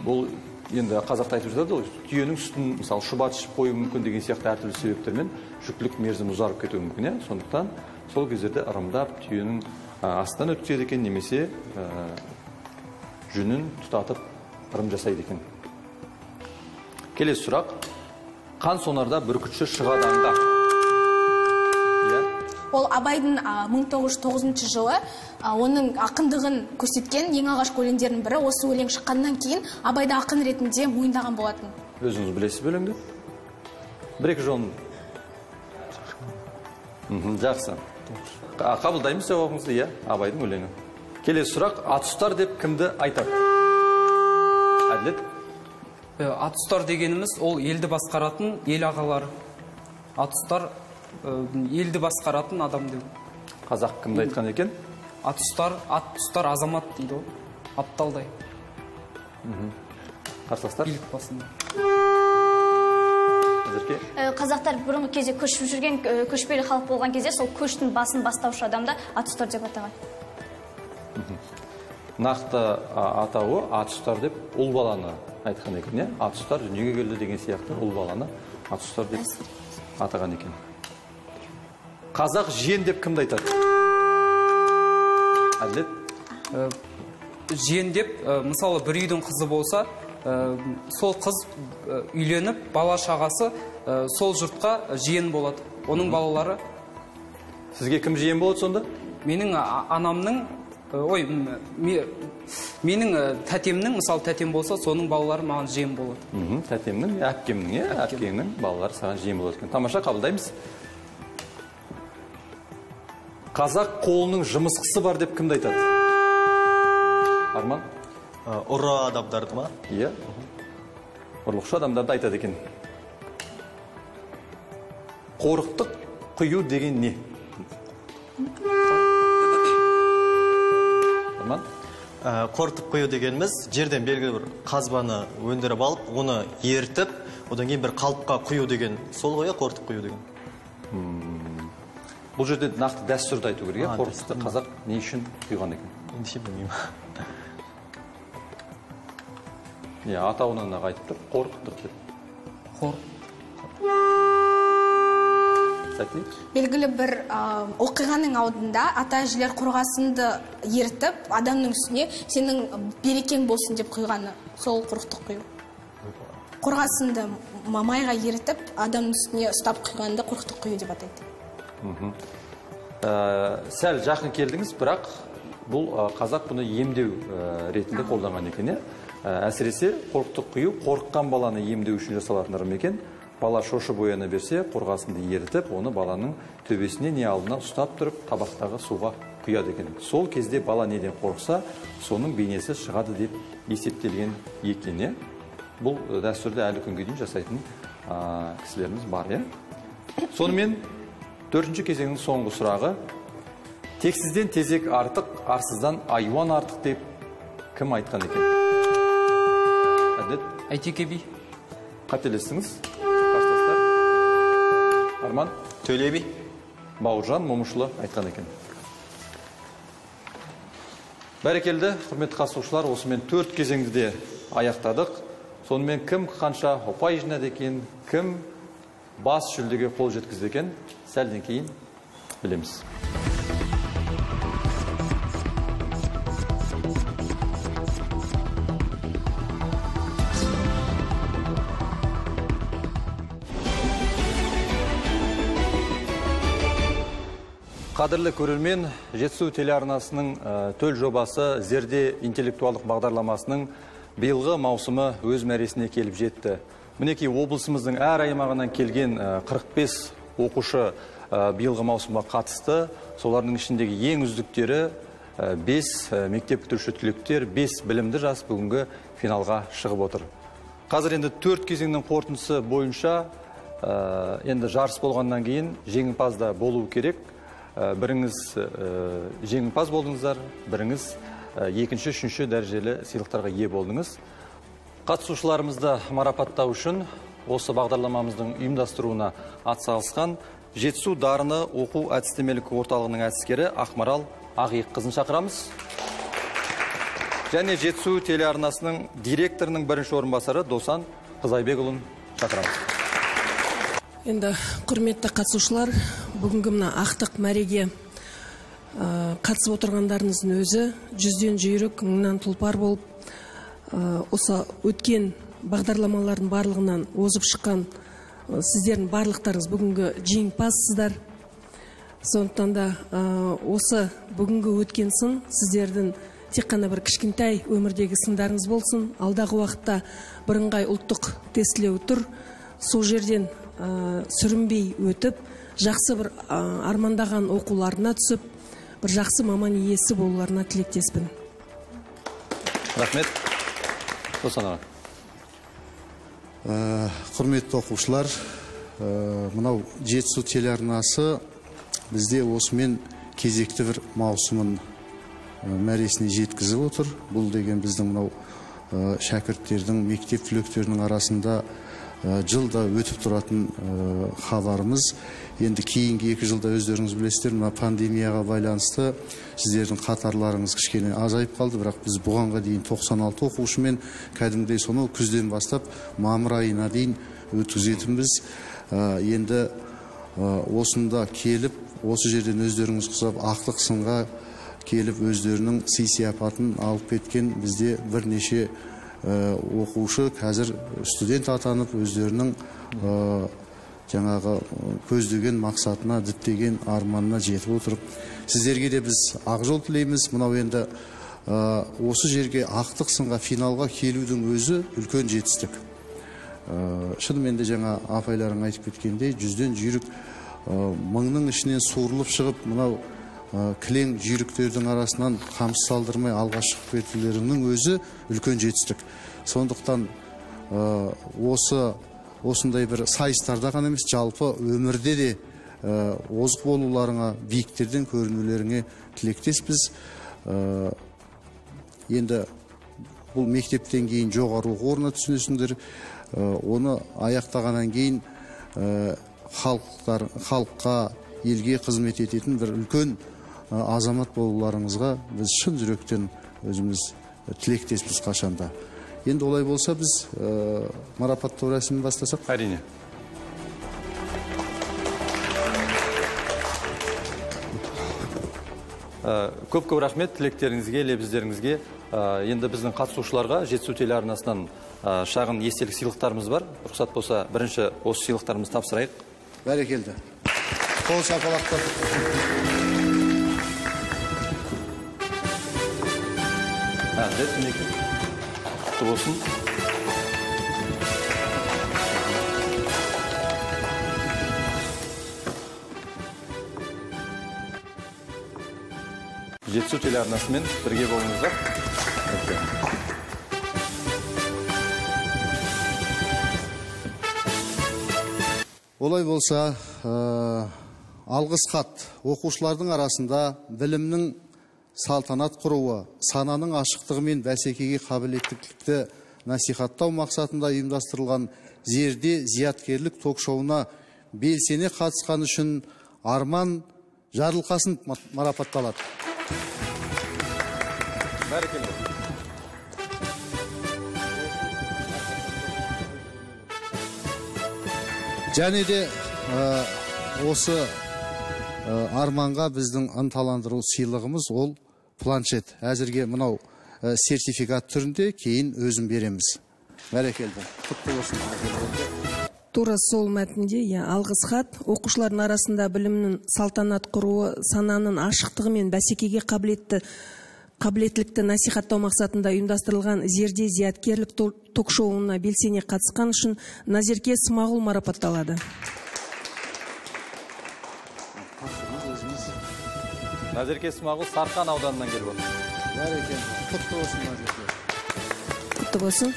бұл енді қазақта айтып жатады ғой, түйенің сүтін мысалы шұбат ішіп қою мүмкін деген сияқты әртүрлі себептермен жүктілік мерзімі ұзарып кетуі мүмкін, иә? Сондықтан Сол кездерде ырымдап түйенің астынан өткізеді екен, немесе жүнін тұтатып ырым жасайды екен. Келесі сұрақ. Қан сонарда бүркітші шығады аңға. Ол Абайдың 1909 жылы оның ақындығын көрсеткен ең алғашқы өлеңдерінің бірі. Осы өлең шыққаннан кейін Абайды ақын ретінде мойындаған болатын. Өзіңіз білесіз бе өлеңді? Бір-екі жолын. Жақсы. Қабылдаймыз жауабыңызды, иә, Абайдың өлеңі. Келесі сұрақ. Атұстар деп кімді айтады? Әділет. Атұстар дегеніміз ол елді басқаратын ел ағалары. Атұстар елді басқаратын адам деп. Қазақ кімді айтқан екен? Атұстар, атұстар азамат дейді ғой. Апталдай. Қарсыластар? Билік басында. Әзірге? Қазақтар бұрынғы кезде көшіп жүрген, көшпелі халық болған кезде сол көштің басын бастаушы адамды атұстар деп атаған. Нақты атауы атұстар деп ұл баланы айтқан екен, иә? Атұстар дүниеге келді деген сияқты ұл баланы атұстар деп атаған екен. Қазақ жиен деп кімді айтады? Әділет? Жиен деп, мысалы, бір үйдің қызы болса, сол қыз үйленіп, бала шағасы сол жұртқа жиен болады. Оның балалары. Сізге кім жиен болады сонда? Менің анамның, ой, менің тәтемнің, мысалы, тәтем болса, соның балалары маған жиен болады. Тәтемнің, әпкемнің, иә, әпкеңнің балалары саған жиен болады екен. Тамаша, қабылдаймыз. Қазақ қолының жымысқысы бар деп кімді айтады? Арман? Ұры адамдарды ма? Иә. Ұрлықшы адамдарды айтады екен. Қорықтық құю деген не? Арман? Қорытып құю дегеніміз жерден белгілі бір қазбаны өндіріп алып, оны ертіп, одан кейін бір қалыпқа құю деген. Сол ғой, қорытып құю деген. Бұл жерде нақты дәстүрді айту керек, иә? Қорытықты қазақ не үшін құйған екен? Ендеше білмеймін. Иә, атауынан ақ айтып тұр, қорықтық деп. Қор. Сәттілік. Белгілі бір оқиғаның алдында ата әжелер қорғасынды ертіп, адамның үстіне сенің берекең болсын деп құйғаны, сол қорықтық құю. Қорғасынды майға ертіп, адамның үстіне ұстап құйғанды қорықтық құю деп атайды. Сәл жақын келдіңіз, бірақ бұл қазақ бұны емдеу ретінде қолданған екен, иә? Әсіресе қорықтық құю қорыққан баланы емдеу үшін жасалатын ырым екен. Бала шошып ояна берсе, қорғасынды ерітіп, оны баланың төбесіне не алдына ұстап тұрып, табақтағы суға құяды екен. Сол кезде бала неден қорықса, соның бейнесі шығады деп есептелген екен, иә? Бұл дәстүрді әлі күнге дейін жасайтын кісілеріміз бар, иә? Сонымен төртінші кезеңнің соңғы сұрағы. Тексізден тезек артық, арсыздан айуан артық деп кім айтқан екен? Әділет? Әйтеке би. Қателестіңіз. Қарсыластар. Арман? Төле би. Бауыржан Момышұлы айтқан екен. Бәрекелді, құрметті қатысушылар, осымен төрт кезеңді де аяқтадық. Сонымен кім қанша ұпай жинады екен, кім бас жүлдеге қол жеткізді екен, сәлден кейін білеміз. Қадірлі көрермен, Жетісу телеарнасының төл жобасы Зерде интеллектуалдық бағдарламасының биылғы маусымы өз мәресіне келіп жетті. Мінекей облысымыздың әр аймағынан келген 45 оқушы биылғы маусымға қатысты. Солардың ішіндегі ең үздіктері 5 мектеп бітіруші түлектер, 5 білімді жас бүгінгі финалға шығып отыр. Қазір енді 4 кезеңнің қорытындысы бойынша енді жарыс болғаннан кейін жеңімпаз да болу керек. Біріңіз жеңімпаз болдыңыздар, біріңіз екінші, үшінші дәрежелі сыйлықтарға ие болдыңыз. Қатысушыларымызды марапаттау үшін осы бағдарламамыздың ұйымдастыруына атсалысқан Жетісу дарыны оқу әдістемелік орталығының әдіскері Ақмарал Ағиыққызын шақырамыз. Және Жетісу телеарнасының директорының бірінші орынбасары Досан Қызайбекұлын шақырамыз. Енді құрметті қатысушылар, Бүгінгі мына ақтық мәреге қатысып отырғандарыңыздың өзі 100-ден жүйрік, 1000-нан тұлпар болып, осы өткен бағдарламалардың барлығынан озып шыққан сіздердің барлықтарыңыз бүгінгі жеңімпазсыздар. Сондықтан да осы бүгінгі өткен сын сіздердің тек қана бір кішкентай өмірдегі сындарыңыз болсын. Алдағы уақытта бірыңғай ұлттық тестілеу тұр. Сол жерден сүрінбей өтіп, жақсы бір армандаған оқуларына түсіп, бір жақсы маман иесі болуларына тілектеспін. Рахмет. Тосан аға. Құрметті оқушылар, мынау Жетісу телеарнасы бізде осымен кезекті бір маусымын мәресіне жеткізіп отыр. Бұл деген біздің мынау шәкірттердің, мектеп түлектерінің арасында жылда өтіп тұратын хабарымыз. Енді кейінгі 2 жылда өздеріңіз білесіздер, мына пандемияға байланысты сіздердің қатарларыңыз кішкене азайып қалды, бірақ біз бұғанға дейін 96 оқушымен кәдімгідей сонау күзден бастап мамыр айына дейін өткізетінбіз. Енді осында келіп, осы жерден өздеріңіз құсап ақтық сынға келіп өздерінің сый-сияпатын алып кеткен бізде бірнеше оқушы қазір студент атанып өздерінің жаңағы көздеген мақсатына, діттеген арманына жетіп отырып, сіздерге де біз ақ жол тілейміз. Мынау енді осы жерге ақтық сынға, финалға келудің өзі үлкен жетістік. Шынымен де жаңа апайларың айтып кеткендей, 100-ден жүйрік 1000-ның ішінен суырылып шығып, мынау кілең жүйріктердің арасынан қамшы салдырмай алға шығып кетулерінің өзі үлкен жетістік. Сондықтан осындай бір сайыстарда ғана емес, жалпы өмірде де озық болуларыңа, биіктерден көрінулеріңе тілектеспіз. Енді бұл мектептен кейін жоғары оқу орнына түсінесіңдер. Оны аяқтағаннан кейін халыққа, елге қызмет ететін бір үлкен азамат болуларыңызға біз шын жүректен өзіміз тілектеспіз қашанда. Енді олай болса біз марапаттау рәсімін бастасақ? Әрине. Көп-көп рахмет тілектеріңізге, лебіздеріңізге. Енді біздің қатысушыларға Жетісу телеарнасынан шағын естелік сыйлықтарымыз бар. Рұқсат болса, бірінші осы сыйлықтарымызды тапсырайық. Бәрекелді. Қол шапалақтап. Әділет, мінекей. Құтты болсын. Жетісу телеарнасымен бірге болыңыздар. Олай болса, алғыс хат оқушылардың арасында білімнің салтанат құруы, сананың ашықтығы мен бәсекеге қабілеттілікті насихаттау мақсатында ұйымдастырылған Зерде зияткерлік ток-шоуына белсене қатысқан үшін Арман Жарылқасын марапатталады. Бәрекелді. Және де осы Арманға біздің ынталандыру сыйлығымыз ол планшет. Әзірге мынау сертификат түрінде, кейін өзім береміз. Бәрекелді. Құтты болсын. Тура сол мәтінде, алғыс хат оқушылардың арасында білімнің салтанат құруы, сананың ашықтығы мен бәсекеге қабілеттілікті насихаттау мақсатында ұйымдастырылған Зерде зияткерлік ток-шоуына белсене қатысқан үшін Назерке Смағұл марапатталады. Назерке Смағұл Сарқан ауданынан келіп отыр. Бәрекелді. Құтты болсын, Назерке. Құтты болсын.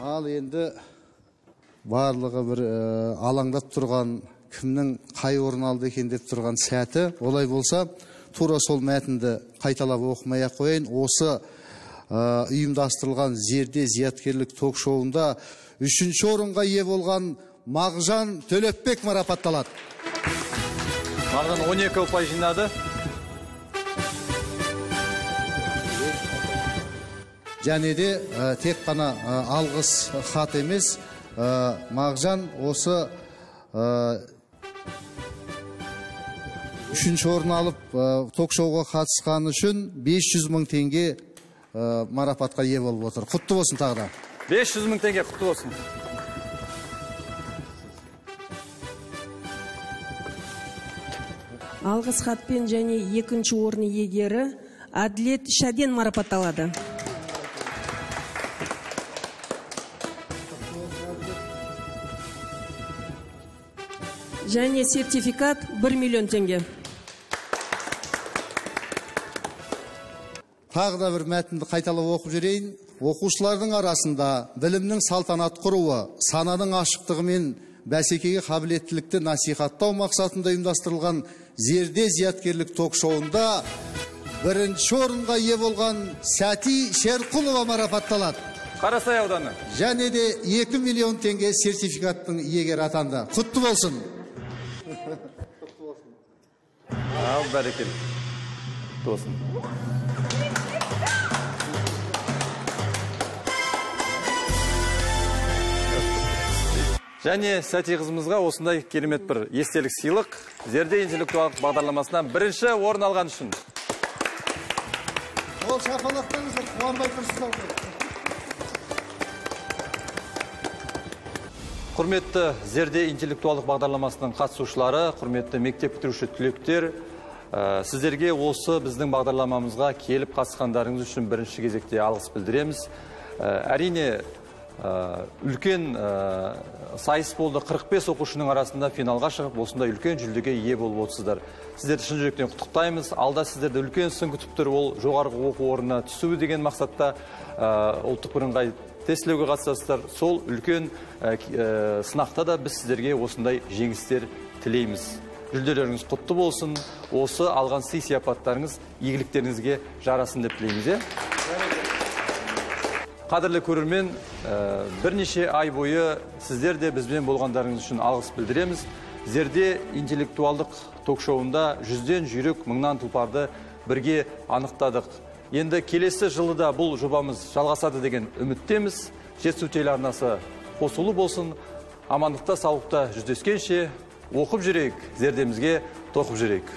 Ал енді барлығы бір алаңдап тұрған, кімнің қай орын алды екен деп тұрған сәті. Олай болса, тура сол мәтінді қайталап оқымай ақ қояйын. Осы ұйымдастырылған Зерде зияткерлік ток-шоуында 3-ші орынға ие болған Мағжан Төлепбек марапатталады. Мағжан 12 ұпай жинады. Және де тек қана алғыс хат емес, Мағжан осы 3-ші орын алып ток-шоуға қатысқаны үшін 500 мың теңге марапатқа ие болып отыр. Құтты болсын тағы да. 500 мың теңге құтты болсын. Алғыс хатпен және 2-ші орын иегері Әділет Шәден марапатталады. Және сертификат 1 миллион теңге. Тағы да бір мәтінді қайталап оқып жүрейін. Оқушылардың арасында білімнің салтанат құруы, сананың ашықтығы мен бәсекеге қабілеттілікті насихаттау мақсатында ұйымдастырылған Зерде зияткерлік ток-шоуында 1-ші орынға ие болған Сәти Шерқұлова марапатталады. Қарасай ауданы. Және де 2 миллион теңге сертификаттың иегері атанды. Құтты болсын. Ал бәрекелді. Құтты болсын. Және Сәти қызымызға осындай керемет бір естелік сыйлық Зерде интеллектуалдық бағдарламасынан 1-ші орын алған үшін. Ол шапалақтаңыздар, қуанбай тұрсыздар. Құрметті Зерде интеллектуалдық бағдарламасының қатысушылары, құрметті мектеп бітіруші түлектер, сіздерге осы біздің бағдарламамызға келіп қатысқандарыңыз үшін бірінші кезекте алғыс білдіреміз. Әрине, үлкен сайыс болды. 45 оқушының арасында финалға шығып, осындай үлкен жүлдеге ие болып отырсыздар. Сіздерді шын жүректен құттықтаймыз. Алда сіздерді үлкен сын күтіп тұр. Ол жоғарғы оқу орнына түсу деген мақсатта ұлттық бірыңғай тестілеуге қатысасыздар. Сол үлкен сынақта да біз сіздерге осындай жеңістер тілейміз. Жүлделеріңіз құтты болсын. Осы алған сый-сияпаттарыңыз игіліктеріңізге жарасын деп тілейміз. Қадірлі көрермен, бірнеше ай бойы сіздер де бізбен болғандарыңыз үшін алғыс білдіреміз. Зерде интеллектуалдық ток-шоуында 100-ден жүйрік, 1000-нан тұлпарды бірге анықтадық. Енді келесі жылы да бұл жобамыз жалғасады деген үміттеміз. Жетісу телеарнасы қосулы болсын. Амандықта, саулықта жүздескенше оқып жүрейік, зердемізге тоқып жүрейік.